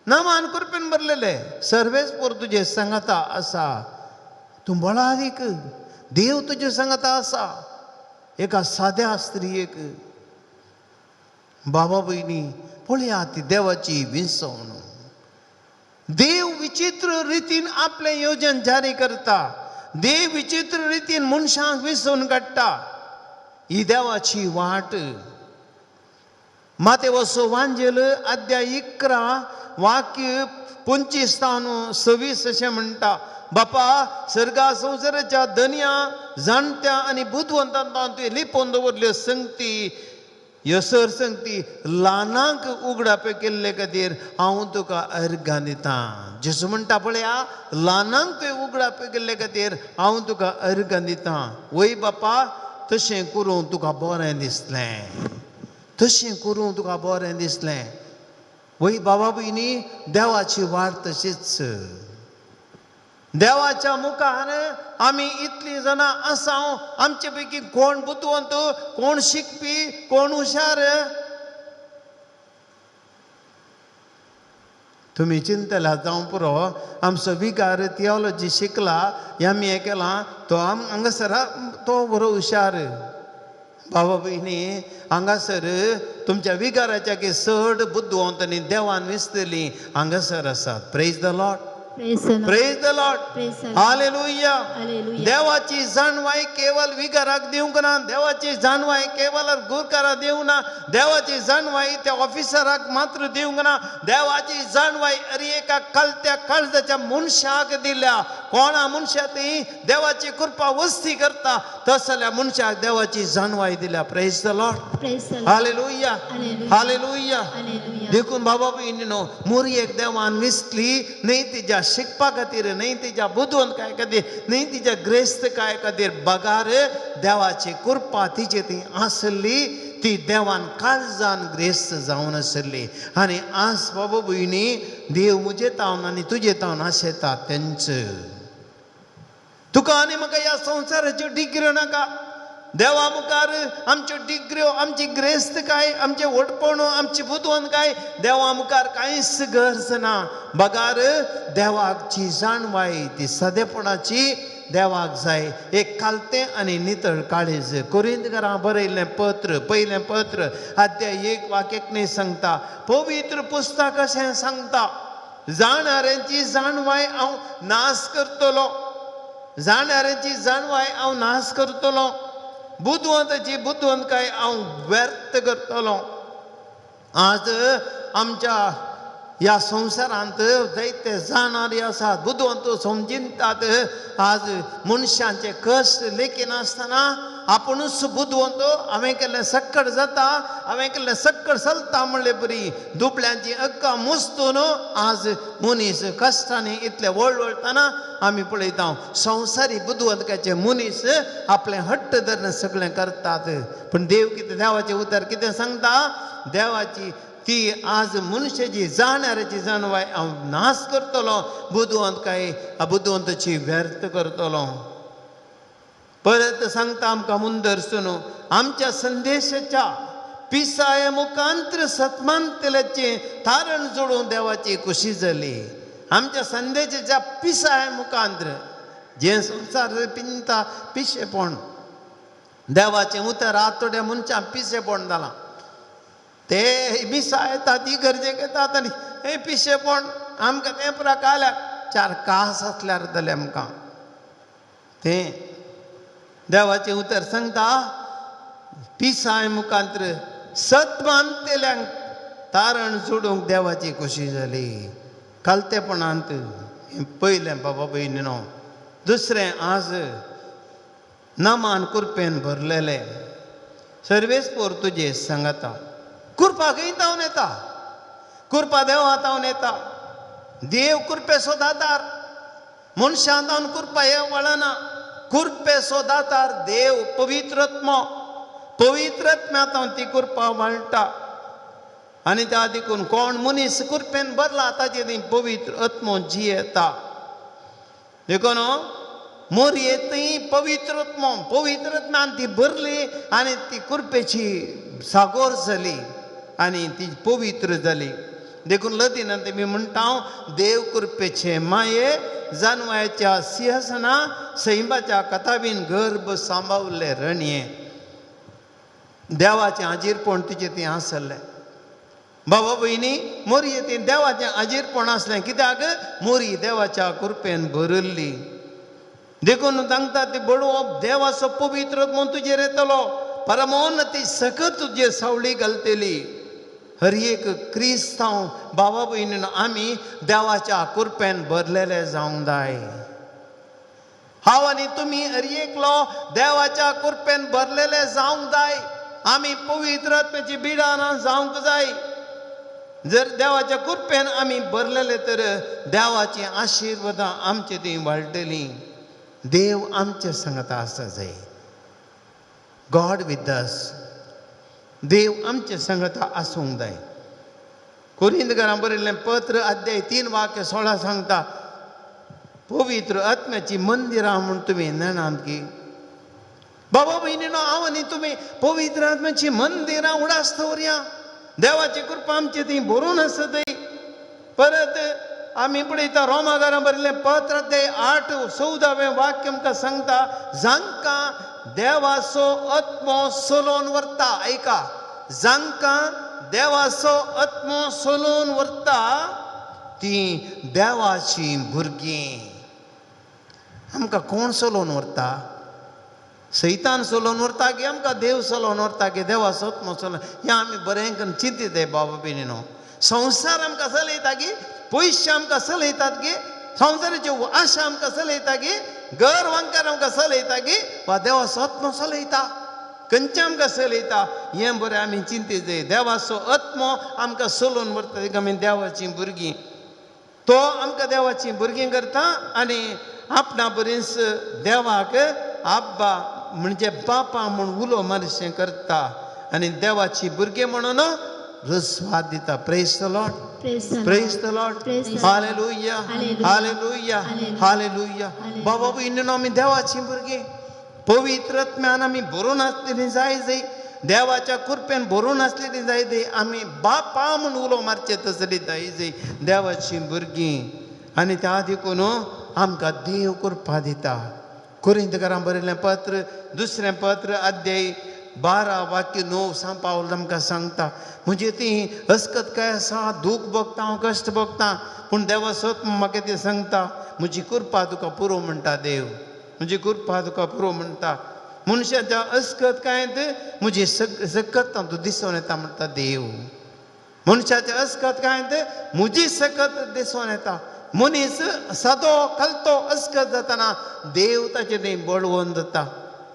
नमान कुरपेन भरलेले, सर्वेस पोर तुजे सांगाता आसा, तूं बळादीक, देव तुजे सांगाता आसा. एका साद्या स्त्रियेक बाबा भयणी पळया ती देवाची विसवण. देव विचित्र रितीन आपलें योजन जारी करता. देव विचित्र रितीन मनशांक विसोवन काडटा. ही देवाची वाट. मातेवसो वांजेल अध्याय 11 वाक्य 25 26 अशें म्हणटा, बापा सर्गा संवसाराच्या धनया जाणट्या आनी बुदवंतांत तुवें लिपोवन दवरल्यो संगती, ह्यो सर संगती ल्हानांक उगडापे केल्ले खातीर हांव तुका अर्गां दितां. जेजू म्हणटा पळया, ल्हानांक तुवें उगडापे केल्ले खातीर हांव तुका अर्गां दितां. वय बापा, तशें करूं तुका बरें दिसलें, तशें करूं तुका बरें दिसलें. वय बाबा भयणी, देवाची वाट तशीच. देवाच्या मुखार आमी इतलीं जाणां आसा, आमचे पैकी कोण बुदवंत, कोण शिकपी, कोण हुशार? तुमी चिंतल्या जावं पुरो, आमचो विगार थियोलॉजी शिकला, एम ए केलां, तो हांगासर तो बरो हुशार. बाबा भयणी, हांगासर तुमच्या विगाराच्या की चड बुदवंत आनी देवान विसतली हांगासर आसात. Praise the Lord. Praise the Lord. Praise the Lord. Praise the Lord. Hallelujah. Hallelujah. देवाची जाणवाय केवळ विगाराक दिवंक ना, देवाची जाणवाय केवळ गुरकाराक दिवंक ना, देवाची जाणवाय त्या ऑफिसराक मात्र दिवंक ना, देवाची जाणवाय अरे एका कलत्या काळजाच्या मनशाक दिल्या. कोणा मनशा ती देवाची कृपा वस्ती करता तसल्या मनशाक देवाची जाणवाय दिल्या. Praise the Lord. Praise the Lord. Hallelujah. Hallelujah. Hallelujah. Hallelujah. देखून बाबा भयणीनो, मोरयेक देवान विसली न्हय तिज्या शिकपा खातीर, न्हय तिज्या बुदवंतकाय खातीर, न्हय तिज्या ग्रेस्तकाय खातीर, बगार देवाची कृपा तिचे ती आसली, ती देवान काळजान ग्रेस्त जावन आसली. आनी आज बाबा भयणी, देव म्हजे तावन आनी तुजे तावन आशेता तेंच. तुका आनी म्हाका ह्या संवसाराच्यो डिग्र्यो नाका. देवा मुखार आमच्यो डिग्र्यो, आमची ग्रेस्तकाय, आमचें व्हडपण, आमची बुदवंतकाय देवा मुखार कांयच गरज ना. बगार देवाक जी जाणवाय ती सादेपणाची देवाक जाय. एक कालतें आनी नितळ काळीज. कोरिंतकारां बरयल्लें पत्र, पयलें पत्र अध्याय 1 वाक्य 1 सांगता, पवित्र पुस्तक अशें सांगता, जाणाऱ्यांची जाणवाय हांव नाश करतलो, जाणाऱ्यांची जाणवाय हांव नाश करतलो, बुदवंताची बुदवंतकाय हांव व्यर्थ करतलो. आज आमच्या ह्या संवसारांत जायते जाणारे आसात, बुदवंत समजितात. आज मनशांचे कश्ट लेखिनासतना आपुणूच बुदवंत, हांवें केल्लें सक्कड जाता, हांवें केल्लें सक्कड चलता म्हणले बरी दुबळ्यांची अक्का मुस्तून आज मनीस कश्टांनी इतले वळवळटना आमी पळयता. संवसारी बुदवंतकाचे मनीस आपलें हट्ट धरून सगळें करतात. पूण देव कितें, देवाचें उतर कितें सांगता, देवाची ती आज मनशाची जाणाऱ्याची जाणवाय हांव नाश करतलो, बुदवंतकाय बुदवंताची व्यर्थ करतलो. परत सांगता आमकां मुंदरसून, आमच्या संदेशाच्या पिसाय मुखांत्र सत्मानतल्याचें तारण जोडून देवाची खुशी जाली. आमच्या संदेशाच्या पिसाय मुखांत्र जें संवसार पिंता पिशेपण, देवाचें उतर आतोड्या मनशां पिशेपण जालां. ते मिसा येतात, इगर्जेक येतात आनी हें पिशेपण आमकां तें पुरा काल्याक चार कास आसल्यार जालें आमकां. तें देवाचें उतर सांगता, पिसाय मुखांत्र सत मानतेल्यांक तारण जोडूंक देवाची खोशी जाली. कालतेपणांत हें पयलें बाबा भयणीनो. दुसरें, आज नामान कुरपेन भरलेले सर्वेस्पोर तुजे सांगता. कुरपा खंय तावन येता? कुरपा देवा तावन येता. देव कुरपेचो दातार, मनशां तावन कुरपा हे वळना. कुरपेचो दातार देव पवित्रत्म, पवित्रत्म्या तावन ती कुरपा वळटा. आनी त्या देखून कोण मनीस कुरपेन भरला ताचे ती पवित्र आत्मो जियेता. देखून मोरये थंय पवित्रत्म, पवित्रत्मान ती भरली आनी ती कुरपेची सागोर जाली आनी ती पवित्र जाली. देखून लदीनांत मी म्हणटा, देव कुरपेचे माये जानवायच्या सिंहासना सैमाच्या कथाबीन गर्भ सांबावल्ले रणये. देवाचें आजीरपण तिचें तें आसलें. बाबा भयणी, मोरये ती देवाचें आजीरपण आसलें कित्याक मोरी देवाच्या कुरपेन भरिल्ली. देखून सांगता ती बडोवप देवाचो पवित्र म्हूण तुजेर येतलो, परमोन ती सकत तुजेर सावळी घालतली. हर एक क्रिस्तांव बाबा भयणीन आमी देवाच्या कुरपेन भरलेले जावंक जाय. हांव आनी तुमी हर एकलो देवाच्या कुरपेन भरलेले जावंक जाय. आमी पवित्र आत्म्याची बिडानां जावंक जाय. जर देवाच्या कुरपेन आमी भरलेले तर देवाची आशिर्वादां आमचे ती वाडटली. देव आमचे सांगता आसा जाय. गॉड विथ अस, देव आमचे सांगता आसूंक जाय. कोरिंदकारां बरयल्लें पत्र अध्याय 3 वाक्य 16 सांगता, पवित्र आत्म्याची मंदिरां म्हूण तुमी नेणात की. बाबा भयणीनो, हांव आनी तुमी पवित्र आत्म्याची मंदिरां उडास दवरया. देवाची कृपा आमची ती भरून आसा थंय. परत आमी पळयता रोमागारां बरयल्लें पत्र अध्याय 8 14वें वाक्य आमकां सांगता, जांकां देवाचो आत्मो सोलोवन व्हरता. आयका, जांकां देवाचो आत्मो सोलोवन व्हरता ती देवाची भुरगीं. आमकां कोण सोलोवन व्हरता? सैतान सोलोवन व्हरता की आमकां देव सोलोवन व्हरता की देवाचो आत्मो सोलोवन? हें आमी बरें करून चिंतीत बाबा भयणीनो. संवसार आमकां चलयता की पयशे आमकां चलयतात की संवसाराच्यो आशा आमकां चलयता की घर वांकार आमकां चलयता की वा देवाचो आत्मो चलयता? खंयचें आमकां चलयता हें बरें आमी चिंतीत जाय. देवाचो आत्मो आमकां चलोवन व्हरता देखून आमी देवाचीं भुरगीं. तो आमकां देवाचीं भुरगीं करता आनी आपणा बरीच देवाक आब्बा म्हणजे बापा म्हूण उलो मारशें करता आनी देवाची भुरगीं म्हणून रुस्वाद दिता. Praise the Lord, praise the Lord, hallelujah, hallelujah, hallelujah. बाबा भयणीनो, आमी देवाची भुरगीं. पवित्र आत्म्यान आमी भरून आसलेली जाय जाय, देवाच्या कुरपेन भरून आसलेली जाय जाय, आमी बापा म्हूण उलो मारचे तसली जाय जाय देवाची भुरगीं. आनी त्या देखून आमकां देव कृपा दिता. कोरिंतकारां बरयल्लें पत्र 2 पत्र अध्याय 12 वाक्य 9 सांग पावल आमकां सांगता, म्हणजे ती अस्कत काय आसा, दूख भोगता हांव, कश्ट भोगता, पूण देवा सत म्हाका ती सांगता, म्हजी कृपा तुका पुरो म्हणटा देव, म्हजी कृपा तुका पुरो म्हणटा. मनशाच्या अस्कत कांयत म्हजी सकत तूं दिसून येता म्हणटा देव. मनशाच्या अस्कत कांयत म्हजी सकत दिसून येता. मनीस सादो कलतो अस्कत जाताना देव ताचें तें बळवंत जाता.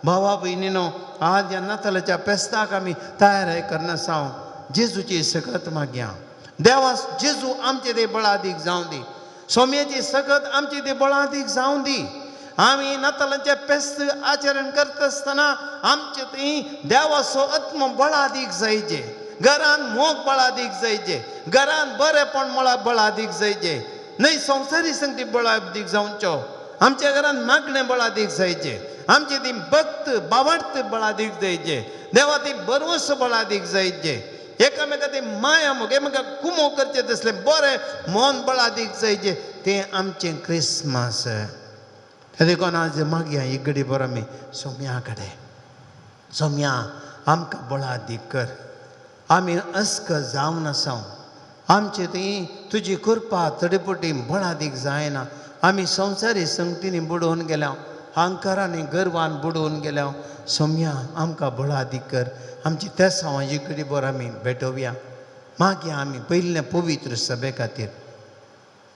भावा भयणीनो, आज ह्या नातालाच्या फेस्ताक आमी तयार करना हांव जेजूची सकत मागया. देवा जेजू आमचे ते बळादीक जावं दी, सोम्याची सकत आमचे ते बळादीक जावं दी. आमी नातालांचें फेस्त आचरण करता आसतना आमचे थंय देवाचो आत्मो बळादीक जायचे, घरान मोग बळादीक जायचे, घरान बरेपण म्हळ्यार बळादीक जायचे, न्हय संवसारी संगती बळादीक जावच्यो. आमच्या घरान मागणें बळादीक जायचे, आमची ती भक्त बावार्थ बळादीक जायचे, देवा ती बरवस बळादीक जायचे, एकामेका ती माया मोग एकामेका कुमो करचें तसलें बरें मन बळादीक जायचे. तें आमचें क्रिसमस. देखून आज मागया एक घडी बरो आमी सोम्या कडेन, सोम्या आमकां बळादीक कर. आमी अस्क जावन आसा. आमचे थंय तुजी कृपा तडपुटी बळादीक जायना. आमी संवसारी संगतींनी बुडोवन गेल्या, अहंकारांनी गर्वान बुडोवन गेल्या. सोम्या आमकां बळादीक कर. आमची तेसांवाची कडे बरो आमी भेटोवया. मागया आमी पयल्या पवित्र सभे खातीर,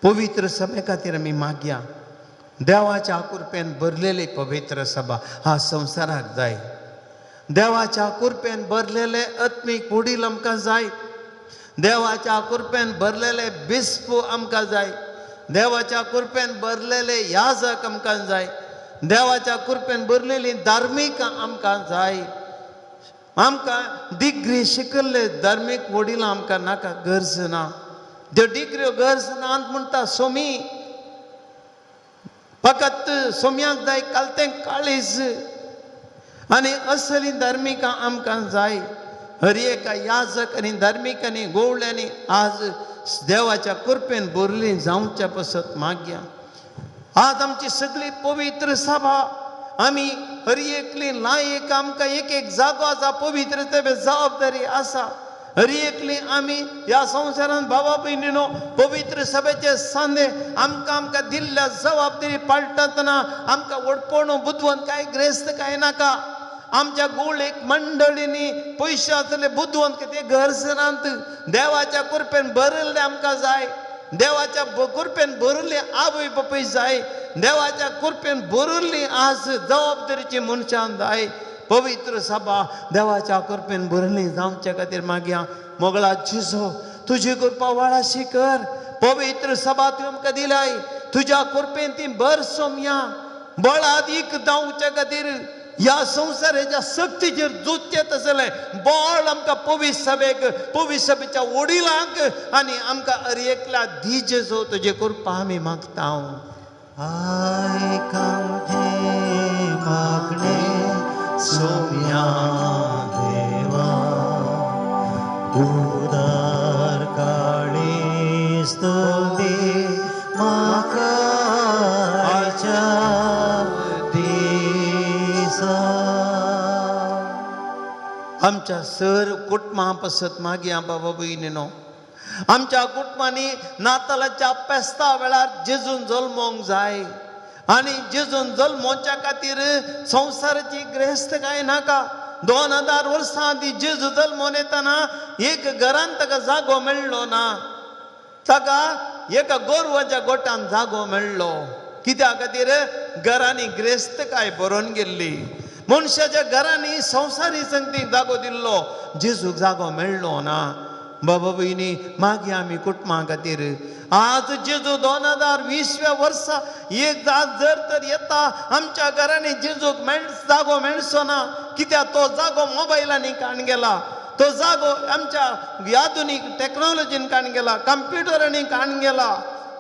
पवित्र सभे खातीर आमी मागया. देवाच्या कृपेन भरलेली पवित्र सभा हा संवसाराक जाय. देवाच्या कृपेन भरलेले आत्मीक वडील आमकां जाय. देवाच्या कृपेन भरलेले बिस्प आमकां जाय. देवाच्या कृपेन भरलेले याजक आमकां जाय. देवाच्या कृपेन भरलेली धार्मीक आमकां जाय. आमकां डिग्री शिकल्ले धार्मीक वडील आमकां नाका, गरज ना. त्यो डिग्र्यो गरज ना म्हणटा सोमी. फकत सोम्याक जाय कालतें काळीज आनी असली धार्मिकां आमकां जाय. हर एका याजक आनी धार्मिकांनी गोवळ्यांनी आज देवाच्या कृपेन भरली जावच्या पसत मागया. आज आमची सगळी पवित्र सभा आमी हर एकली लायक आमकां एक एक जागो आसा, पवित्र जबाबदारी आसा. हर एकली आमी ह्या संवसारांत बाबा भयणीनो पवित्र सभेचे सांदे आमकां आमकां दिल्ल्या जबाबदारी पाळटातना आमकां व्हडपण बुदवंत काय ग्रेस्त काय नाका. आमच्या गोळेक मंडळींनी पयशे आसले बुदवंत ते गरज नात. देवाच्या कृपेन भरिल्ले आमकां जाय. देवाच्या कृपेन भरिल्ले आवय बापूय जाय. देवाच्या कृपेन भरिल्ली आज जबाबदारीची मनशां जाय. पवित्र सभा देवाच्या कृपेन भरिल्ली जावच्या खातीर मागया. मोगळा जेजू तुजी कृपा वाळाशी कर. पवित्र सभा तुवें आमकां दिलाय, तुज्या कृपेन ती भर सोमया. बळादीक जावच्या खातीर ह्या संवसाराच्या सक्तीचेर झुजचें तसलें बळ आमकां पवित्र सभेक, पवित्र सभेच्या वडिलांक आनी आमकां हर एकल्या दी जेजू तुजी कृपा आमी मागता. आयक आमचें मागणें सोम्या देवा, उदार काळीज तूं दी म्हाका आयच्या दिसा. आमच्या सर कुटुंबा पसत मागया बाबा भयणीनो. आमच्या कुटुंबांनी नातालाच्या पेस्ता वेळार जेजून जल्मोंक जाय आनी जेजून जल्मोच्या खातीर संवसाराची ग्रेस्त काय नाका. 2000 वर्सां आदीं जेजू जल्मोन येतना एक घरान ताका जागो मेळ्ळो ना, ताका एका गोरवाच्या गोठान जागो मेळ्ळो. कित्या खातीर? घरांनी ग्रेस्तकाय बरोवन गेल्ली. मनशाच्या घरांनी संवसारी संगतीक जागो दिल्लो, जेजूक जागो मेळ्ळो ना. बाबा भयणी मागीर आमी कुटुंबा खातीर आज जेजू 2020व्या वर्सा एक आज जर तर येता आमच्या घरांनी जेजूक जागो मेळचो ना. कित्याक? तो जागो मोबायलांनी काण गेला, तो जागो आमच्या आधुनीक टॅक्नोलॉजीन काण गेला, कंप्युटरांनी काण गेला.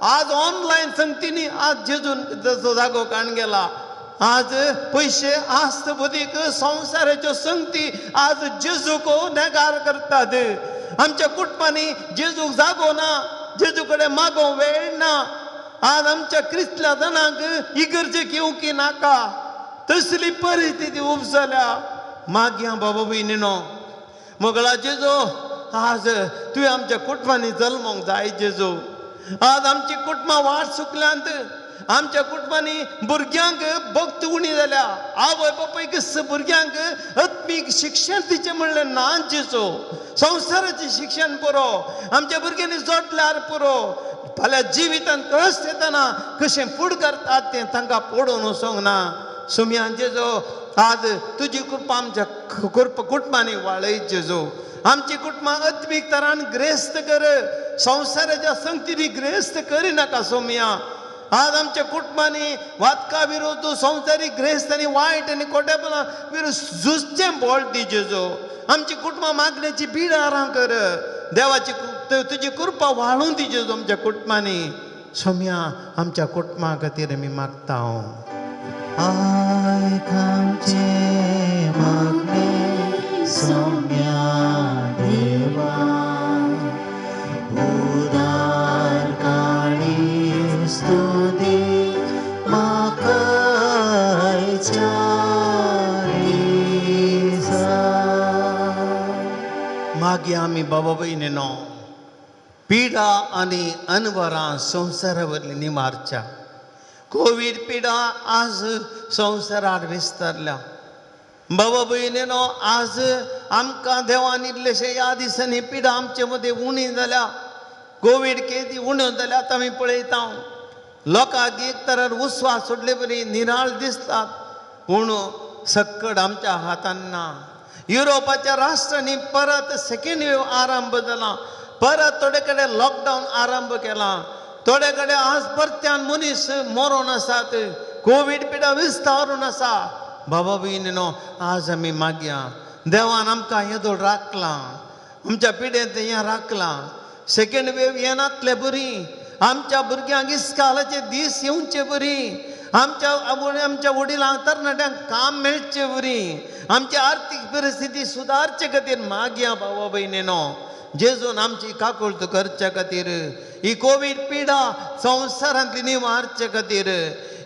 आज ऑनलायन संगतींनी आज जेजून जो जागो काण गेला. आज पयशे आस्त बुदीक संवसाराच्यो संगती आज जेजूक नेगार करतात. आमच्या कुटुंबांनी जेजूक जागो ना, जेजू कडेन मागो वेळ ना. आज आमच्या क्रिस्तल्या जाणांक इगर्जेक येवंक नाका, तसली परिस्थिती उब जाल्या. मागया बाबा भयणीनो, मोगळा जेजू आज तुवें आमच्या कुटुंबांनी जल्मोंक जाय जेजू. आज आमची कुटुंबां वाट चुकल्यांत. आमच्या कुटुंबांनी भुरग्यांक भक्त उणी जाल्या. आवय बापायक भुरग्यांक आत्मीक शिक्षण दिचें म्हणलें ना जेजू. संवसाराचें शिक्षण पुरो, आमच्या भुरग्यांनी जोडल्यार पुरो. फाल्यां जिवितान कश्ट येतना कशें फुडकारतात तें तांकां पडोवन वचोंक ना. सोम्या जेजू आज तुजी कृपा आमच्या कुटुंबांनी वाळय जेजू. आमची कुटुंबां आत्मीक तरान ग्रेस्त कर, संवसाराच्या संगतींनी ग्रेस्त करिनाका सोम्या. आज आमच्या कुटुंबांनी वातका विरोध संवसारीक ग्रेस्त आनी वायट आनी खोटेपणा विरोध झुजचें बळ दी जेजू. आमची कुटुंबां मागण्याची बिडारां कर. देवाची तुजी कृपा वाळून दी जेजू आमच्या कुटुंबांनी. सोम्या आमच्या कुटुंबा खातीर आमी मागता. आयक आमचें मागणें सोम्या देवा, उदार काळीज तूं दी म्हाका आयच्या दिसा. मागया मागीर आमी बाबा भयणीनो पिडा आनी अनवरां संवसारा वयली निमारच्या. कोवीड पिडा आज संवसारार विस्तारल्या. बाबा भयणीनो आज आमकां देवान इल्लेशे ह्या दिसांनी पिडा आमचे मदीं उणी जाल्या. कोवीड केदी उण्यो जाल्या आतां आमी पळयता. लोकांक एक तरार उस्वास सोडले बरी निराळ दिसतात, पूण सक्कड आमच्या हातान ना. युरोपाच्या राष्ट्रांनी परत सेकेंड वेव आरंभ जाला, परत थोडे कडेन लॉकडावन आरंभ केला, थोडे कडेन आज परत्यान मनीस मरोन आसात. कोवीड पिडा विस्तारून आसा. बाबा भयणीनो आज आमी मागया देवान आमकां येदोळ राखलां, आमच्या पिडेंत हें राखलां. सेकेंड वेव येनातले बरी, आमच्या भुरग्यांक इस्कालाचे दीस येवचे बरी, आमच्या आमच्या वडिलांक तरणाट्यांक काम मेळचे बरी, आमची आर्थीक परिस्थिती सुदारचे खातीर मागया बाबा भयणीनो जेजून आमची काकुळट करचे खातीर, ही कोवीड पिडा संवसारांतली निवारचे खातीर,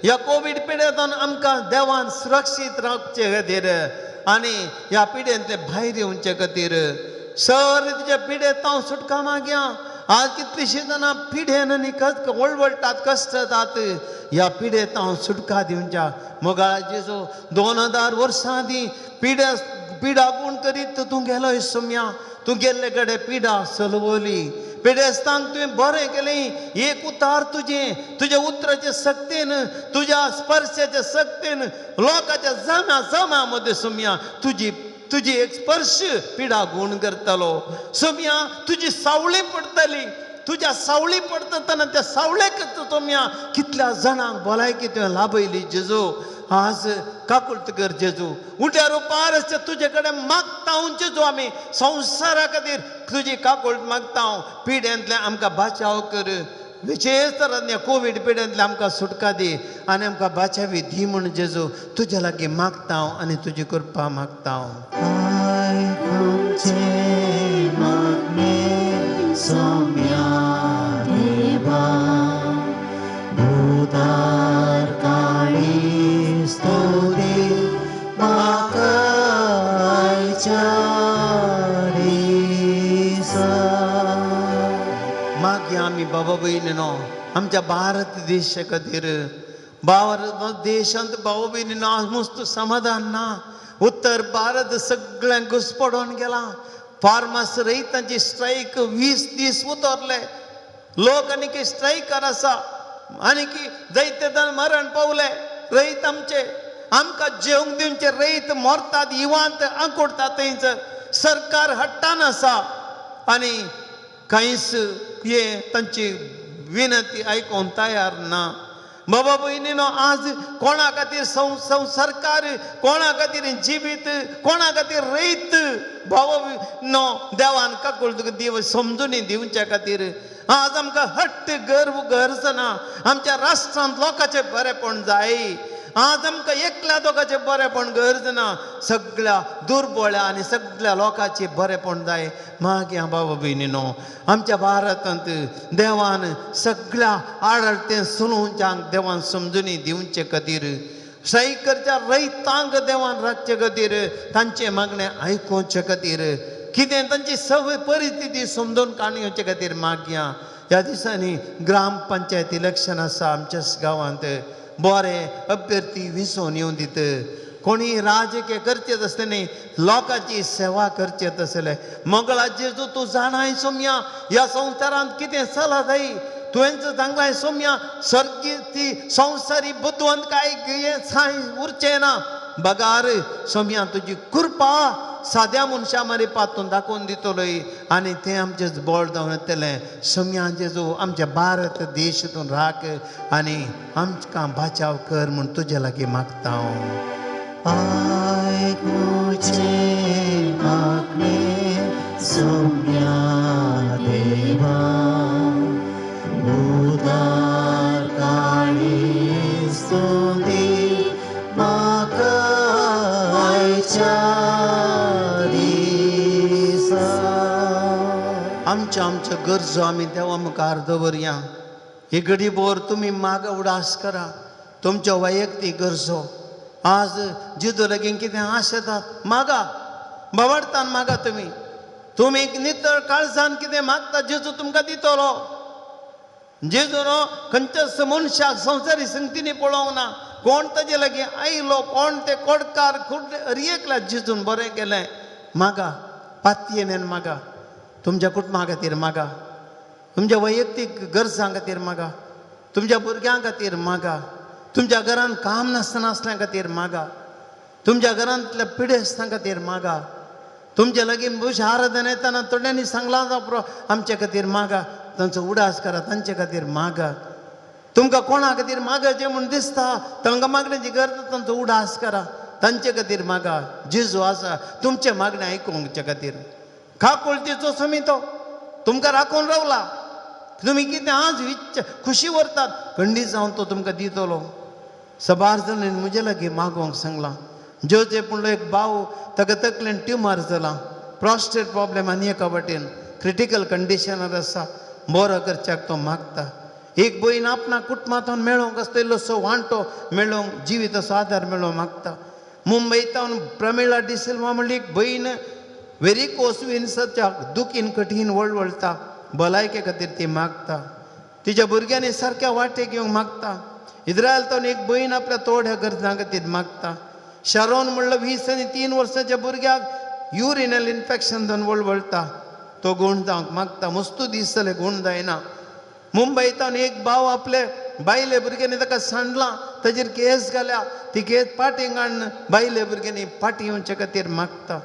ह्या कोवीड पिडेंतल्यान आमकां देवान सुरक्षीत रावचे खातीर आनी ह्या पिडेंतले भायर येवचे खातीर सर तिच्या पिडेंत हांव सुटका मागया. आज कितलीशीं जाणां पिडेन आनी वळवळटात, कश्टतात. ह्या पिडेंत हांव सुटका दिवच्या मोगाळा जेजू 2000 वर्सां आदीं पिड्या पिडा गुण करीत तूं गेलो सोम्या, तूं गेल्ले कडेन पिडा सलवली, पिडेस्तांक तुवें बरें केलें. एक उतार तुजें, तुज्या उतराचे सक्तेन, तुज्या स्पर्शाच्या सक्तेन लोकांच्या जम्या जम्या मदें सोम्या तुजी तुजी एक स्पर्श पिडा गुण करतलो. सोम्या तुजी सावळी पडटली, तुज्या सावळी पडटा त्या सावळेक सोम्या कितल्या जाणांक भलायकी तुवें लाभयली जेजू. आज काकुळट कर जेजू, उठ्यार उपार तुजे कडेन मागता जेजू, आमी संवसारा खातीर तुजी काकुळट मागता. पिड्यांतल्यान आमकां बाचाव कर, विशेष तरान कोवीड पिड्यांतल्यान आमकां सुटका दी आनी आमकां बाचावी दी म्हूण जेजू तुज्या लागीं मागता आनी तुजी कृपा मागता. सोम्या देवा उदार काळी स्तुती म्हाका आयच्या दिसा. मागीर आमी बाबा भयणीनो आमच्या भारत देशा खातीर, भारत देशांत बाबा भयणीनो आज मस्त समाधान ना. उत्तर भारत सगळ्यांक घुसपडोन गेला. फार्मास रयतांची स्ट्रायक 20 दीस उतरले. लोक आनीक स्ट्रायकार आसा, आनीक जायते जाण मरण पावले. रयत आमचे आमकां जेवंक दिवचे रयत मरतात, इवांत आंकुडतात. थंयच सरकार हट्टान आसा आनी कांयच हे तांची विनंती आयकूंक तयार ना. बाबा भयणीनो आज कोणा खातीर सरकार, कोणा खातीर जिवीत, कोणा खातीर रयत बाबा नो देवान काकुळट देव समजून दिवच्या खातीर आज आमकां हट्ट गर्व गरज ना. आमच्या राष्ट्रांत लोकांचें बरेपण जाय. आज आमकां एकल्या दोगाचें बरेपण गरज ना, सगळ्या दुर्बळ्या आनी सगळ्या लोकांचें बरेपण जाय. मागीर बाबा भयणीनो आमच्या भारतांत देवान सगळ्या आडळतें सुनूंच्यांक देवान समजून दिवचे खातीर, स्ट्रायकरच्या रयतांक देवान राखचे खातीर, तांचें मागणें आयकुचे खातीर, कितें तांची सगळी परिस्थिती समजून काडून येवचे खातीर मागया. ह्या दिसांनी ग्राम पंचायत इलेक्शन आसा आमच्याच गांवांत. बरे अभ्यर्थी विसोवन येवन दित. कोणी राजकीय करचे तसलें न्ही, लोकांची सेवा करचे तसलें. मंगळा जेजू तूं जाणाय सोम्या ह्या संवसारांत कितें चला जाय, तुवेंच सांगलाय सोम्या सर्गी ती संवसारी बुदवंत काय साय उरचें ना. बगार सोम्या तुजी कृपा साद्या मनशां मरे पातून दाखोवन दितलोय आनी तें आमचें बळ जावन येतलें. सोम्या जेजू आमच्या भारत देश तूं राख आनी आमकां बाचाव कर म्हूण तुजे लागीं मागता हांव. आयकुचें मागणें सोम्या देवा उदार काळी स्तुती म्हाका आयच्या दिसा. आमच्या आमच्यो गरजो आमी देवा मुखार दवरया. ही घडी भर तुमी माग उडास करा तुमच्यो वैयक्तीक गरजो. आज जिदो लागीं कितें आश येतात मागा, बोवाळटान मागा तुमी. तुमी नितळ काळजान कितें मागता जेजू तुमकां दितलो. जेजू न्हू खंयच्याच मनशाक संवसारी संगतींनी पळोवंक ना. कोण ताजे लागीं आयलो, कोण ते कोडकार कुड्डे हर एकल्या जेजून बरें केलें. मागा, पातयेन मागा, तुमच्या कुटुंबा खातीर मागा, तुमच्या वैयक्तीक गरजां खातीर मागा, तुमच्या भुरग्यां खातीर मागा, तुमच्या घरांत काम नासतना आसल्या खातीर मागा, तुमच्या घरांतल्या पिडेस्तां खातीर मागा. तुमच्या लागीं भुश आराधना येताना थोड्यांनी सांगलां जावं आमच्या खातीर मागा, तांचो उडास करा, तांचे खातीर मागा. तुमकां कोणा खातीर मागाचें म्हूण दिसता, तांकां मागण्याची गरज, तांचो उडास करा, तांचे खातीर मागा. जेजू आसा तुमचें मागणें आयकुंचे खातीर. काकुळतीचो समितो तुमकां राखून रावला. तुमी कितें आज इच्छा खुशी व्हरतात, खंडीत जावन तो तुमकां दितलो. सबार जाणांनी म्हजे लागीं मागोवंक सांगलां. जोजे म्हणलो एक भाव, ताका तकलेन ट्युमर जाला, प्रोस्टेट प्रॉब्लेम आनी एका वाटेन क्रिटिकल कंडिशनार आसा, बरो करच्याक तो मागता. एक भयण आपणा कुटुंबांतून मेळोवंक आसता इल्लोसो वांटो मेळोवंक, जिविताचो आदार मेळोवंक मागता. मुंबयतावन प्रमिळा डिसिल्वा म्हणली एक भयण वेरिकोस विन्साच्या दुखीन कठीण वळवळटा, भलायके खातीर ती मागता. तिच्या भुरग्यांनी सारक्या वाटेक येवंक मागता. इस्रायल तावन एक भयण आपल्या थोड्या गरजां खातीर मागता. शरोन म्हणलो 20 आनी 3 वर्साच्या भुरग्याक युरिनल इन्फेक्शन जावन वळवळटा, तो गूण जावंक मागता. मस्तू दीस जाले गूण जायना. मुंबयतावन एक भाव आपले बायले भुरग्यांनी ताका सांडलां, ताजेर केस घाल्या, ती केस पाटी काडून बायले भुरग्यांनी पाटी येवचे खातीर मागता.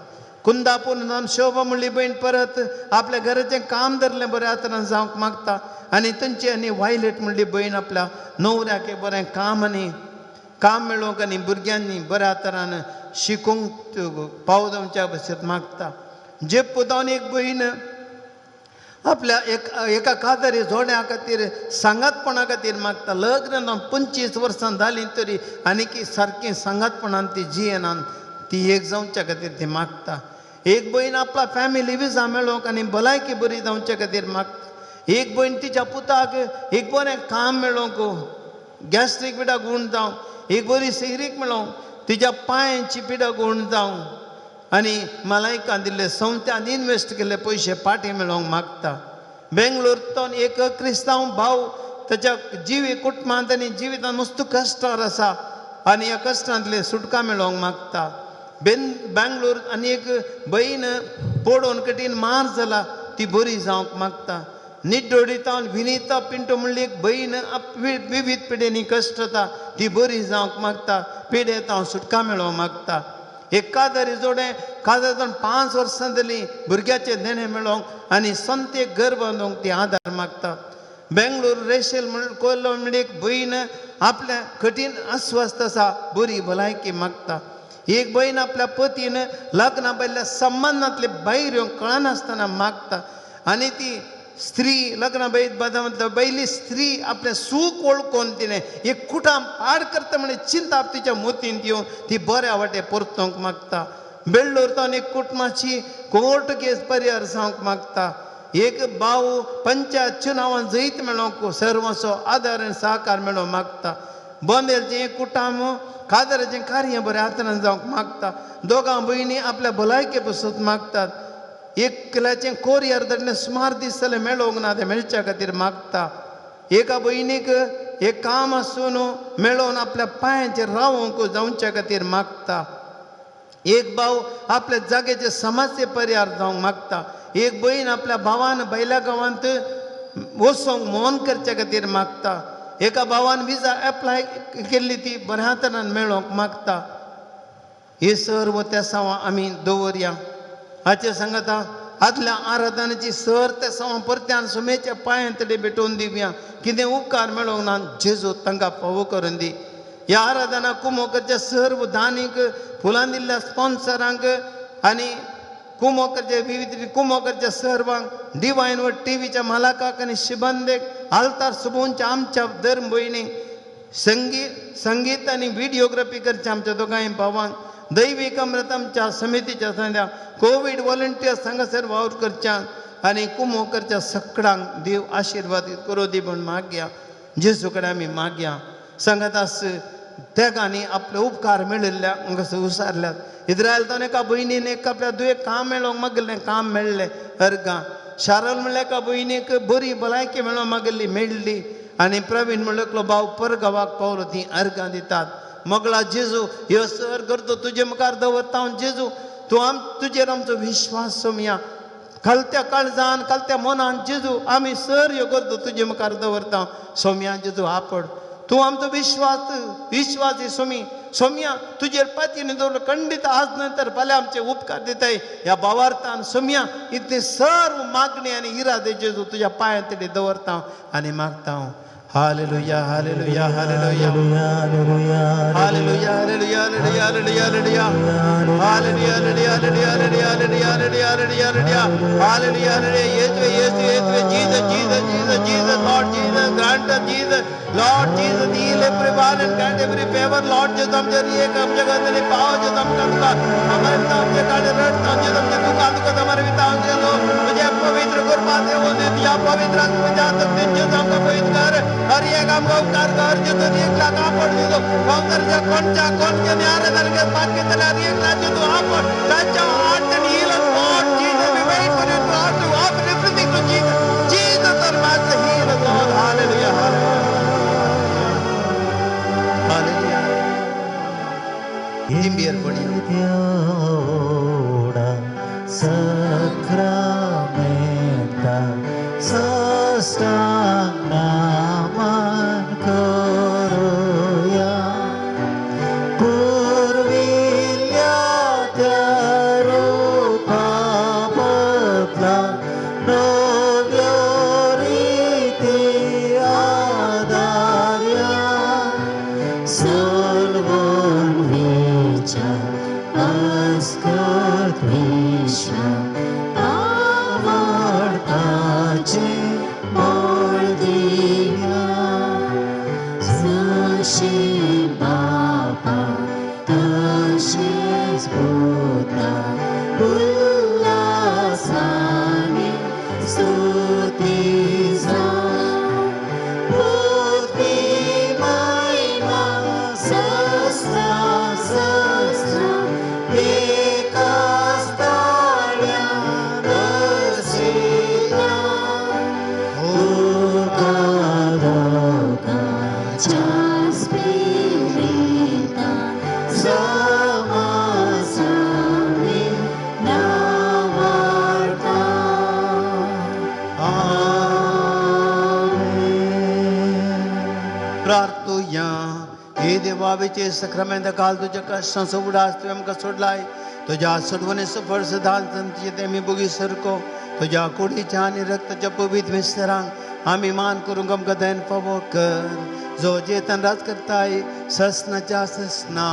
कुंदापूर शोभा म्हणली भयण परत आपल्या घराचें काम धरलें बऱ्या तरान जावंक मागता. आनी तांची आनी वायलेट म्हणली भयण आपल्या न्हवऱ्याक बरें काम आनी काम मेळोवंक आनी भुरग्यांनी बऱ्या तरान शिकूंक पाव जावच्या भशेन मागता. जेप्पू जावन एक भयण आपल्या एका कादरी जोड्या खातीर सांगातपणा खातीर मागता. लग्न 25 वर्सां जालीं तरी आनीक सारकीं सांगातपणान ती जियेनान, ती एक जावच्या खातीर ती मागता. एक भयण आपल्या फॅमिली विजा मेळोवंक आनी भलायकी बरी जावच्या खातीर मागता. एक भयण तिच्या पुताक एक बरें काम मेळोवंक, गॅस्ट्रीक पिडा गूण जावं, एक बरी सैरीक मेळोवंक, तिच्या पांयांची पिडा गूण जावं आनी मलायकान दिल्ले संस्थान इनवेस्ट केल्ले पयशे पाटी मेळोवंक मागता. बेंगलोर एक क्रिस्तांव भाव ताच्या जिवी कुटुंबांत आनी जिवितांत मस्त कश्टार आसा आनी ह्या कश्टांतले सुटका मेळोवंक मागता. बेंगलोर आनी एक भयण पडोवन कठीण मार जाला, ती बरी जावंक मागता. निड्डोडी विनिता पिंटो म्हणली एक भयण विविध पिडेनी कश्ट जाता, ती बरी जावंक मागता, पिडेंत हांव सुटका मेळोवंक मागता. एक कादरी जोडें कादर 5 वर्सां जालीं भुरग्याचें देणें मेळोवंक आनी संतेक घर बांदूंक ती आदार मागता. बेंगलोर रेशेल कोल्लो म्हणली एक भयण आपल्या कठीण अस्वस्थ आसा, बरी भलायकी मागता. एक भयण आपल्या पतीन लग्ना बायल्या संबंदांतले भायर येवंक कळनासतना मागता. आनी ती स्त्री लग्न बाय बैली स्त्री आपलें सूख वळखून तिणें एक कुटाम पाड करता म्हळ्यार चिंताप तिच्या मोतींत येवन ती बऱ्या वाटे परतूंक मागता. बेळ्ळूर तावन एक कुटुंबाची कोर्ट केस परिहार जावंक मागता. एक भाव पंचायत चुनावान जैत मेळोवंक सर्वांचो आदार आनी सहकार मेळोवंक मागता. बोंदेलचें एक कुटाम कादराचें कार्य बरें हातान जावंक मागता. दोगां भयणी आपल्या भलायके पसून मागतात. एकल्याचें कोरियर धाडलें सुमार दीस जाले मेळोवंक ना, तें मेळच्या खातीर मागता. एका भयणीक एक काम आसून मेळोवन आपल्या पांयांचेर रावोवंक जावच्या खातीर मागता. एक भाव आपल्या जाग्याचे समाजचे परिहार जावंक मागता. एक भयण आपल्या भावान बायल्या गांवांत वचोंक मोन करच्या खातीर मागता. एका भावान विजा एप्लाय केल्ली ती बऱ्या तरान मेळोवंक मागता. हे सर्व त्या सावां आमी दवरया. हाचे सांगता आदल्या आराधनाची सर त्या सावां परत्यान सुमेच्या पांयां तडे भेटोवन दिवया. कितें उपकार मेळोवंक ना जेजू तांकां फावो करून दी. ह्या आराधना कुमोकरच्या सर्व दानीक, फुलां दिल्ल्या स्पॉन्सरांक आनी कुमोकरच्या विविध कुमोकरच्या सर्वांक, डिवायन व टीव्हीच्या मालकाक आनी शिबंदेक, आल्तार सुबोनच्या आमच्या धर्म भयणीक, संगीत आनी व्हिडियोग्राफी करच्या आमच्या दोगांय भावांक, दैवीक अमृत आमच्या समितीच्या संध्या कोवीड वॉलंटियर्स हांगासर वावर करच्या आनी कुमोकरच्या सगळ्यांक देव आशिर्वाद करूं दी म्हूण मागया. जेजू कडेन आमी मागया. सांगत आस तेगांनी आपले उपकार मेळिल्ल्या हांगासर उसारल्यात. इस्रायल ताणें एका भयणीन एक आपल्या दुयेक काम मेळोंक मागिल्लें, काम मेळ्ळें अर्गां. शारल म्हणल्यार एका भयणीक बरी भलायकी मेळोंक मागिल्ली, मेळ्ळी. आनी प्रवीण म्हणलो एकलो भाव परगांवाक पावलो, ती अर्गां दितात. मोगला जेजू, ह्यो सर करतो तुजे मुखार दवरता हांव जेजू, तूं आम तुजेर आमचो विश्वास सोमया. खालत्या काळजान खालत्या मनान जेजू आमी सर ह्यो गरजो तुजे मुखार दवरता सोमया. जेजू आपड तूं आमचो विश्वास विश्वासी सोमी. सोमया तुजेर पातयेन दवरलो खंडीत आज न्हय तर फाल्यां आमचे उपकार दिताय ह्या भावार्थान. सोमया इतली सर्व मागणी आनी इरादे जेजू तुज्या पांयां तडी दवरता आनी मागता. Hallelujah, hallelujah, hallelujah. Hallelujah, hallelujah, hallelujah, hallelujah, hallelujah, hallelujah. Hallelujah, hallelujah, hallelujah, hallelujah, hallelujah, hallelujah, hallelujah. Hallelujah, hallelujah. येसुवे, Yesu, येसुवे, Jesus, Jesus, Jesus, Jesus, Lord Jesus, grant us Jesus. Lord Jesus, heal everyone and grant every favor. Lord Jesus, आमच्या एक आमच्या घरांतली पाव Jesus, आमकां तुका आमरे पिता आमच्या काडे रडता Jesus, आमच्या दुकान दुखत आमरे पिता आमच्या लोक तुझ्या पवित्र कृपा देवून दे. तुझ्या पवित्र आत्म्याच्या शक्तीन Jesus आमकां पवित्र कर. हर एक आमकां उपकार कर जेजू, एक लाख आपण जेजू संवसाराच्या कोणच्या कोणच्या न्यायालयात बाकी जाल्यार एक लाख जेजू आपण तांच्या heart and heal us, Lord Jesus. We wait for you to to offer everything to Jesus. Jesus our Master, heal us, Lord. Hallelujah, hallelujah, hallelujah. दिंबियर पडया. Theoda Sacramenta साष्टांग नमन करूया पुर्विल्ल्या त्या रूपाबदला नव्यो रीती आदार्या सोलवून वेच्या अस्कत विश्व आवडताचे मोळ दिव्या सुशी बापा तशीच पुता उल्हासाने स्तुती जा पृथ्वी महिमा सस्त्र सस्त्र एकाच ताळ्या दर्शिता तुका दोगांच्या स्पिरिता समासमे नावार्ता. प्रार्थुया. हे देवा, विचे सक्रमेंत काल तुझ्या कष्टांचो उडास तुवें आमकां सोडलाय. तुज्या सोडवणेचो फळ सदांच तुजे ते आमी बोगी सरको. तुज्या कुडीच्या आनी रक्ताच्या पवित्र मिस्तरांक आमी मान करूंक आमकां दयन फावो कर, जो जेतन राज करताय ससनाच्या ससना.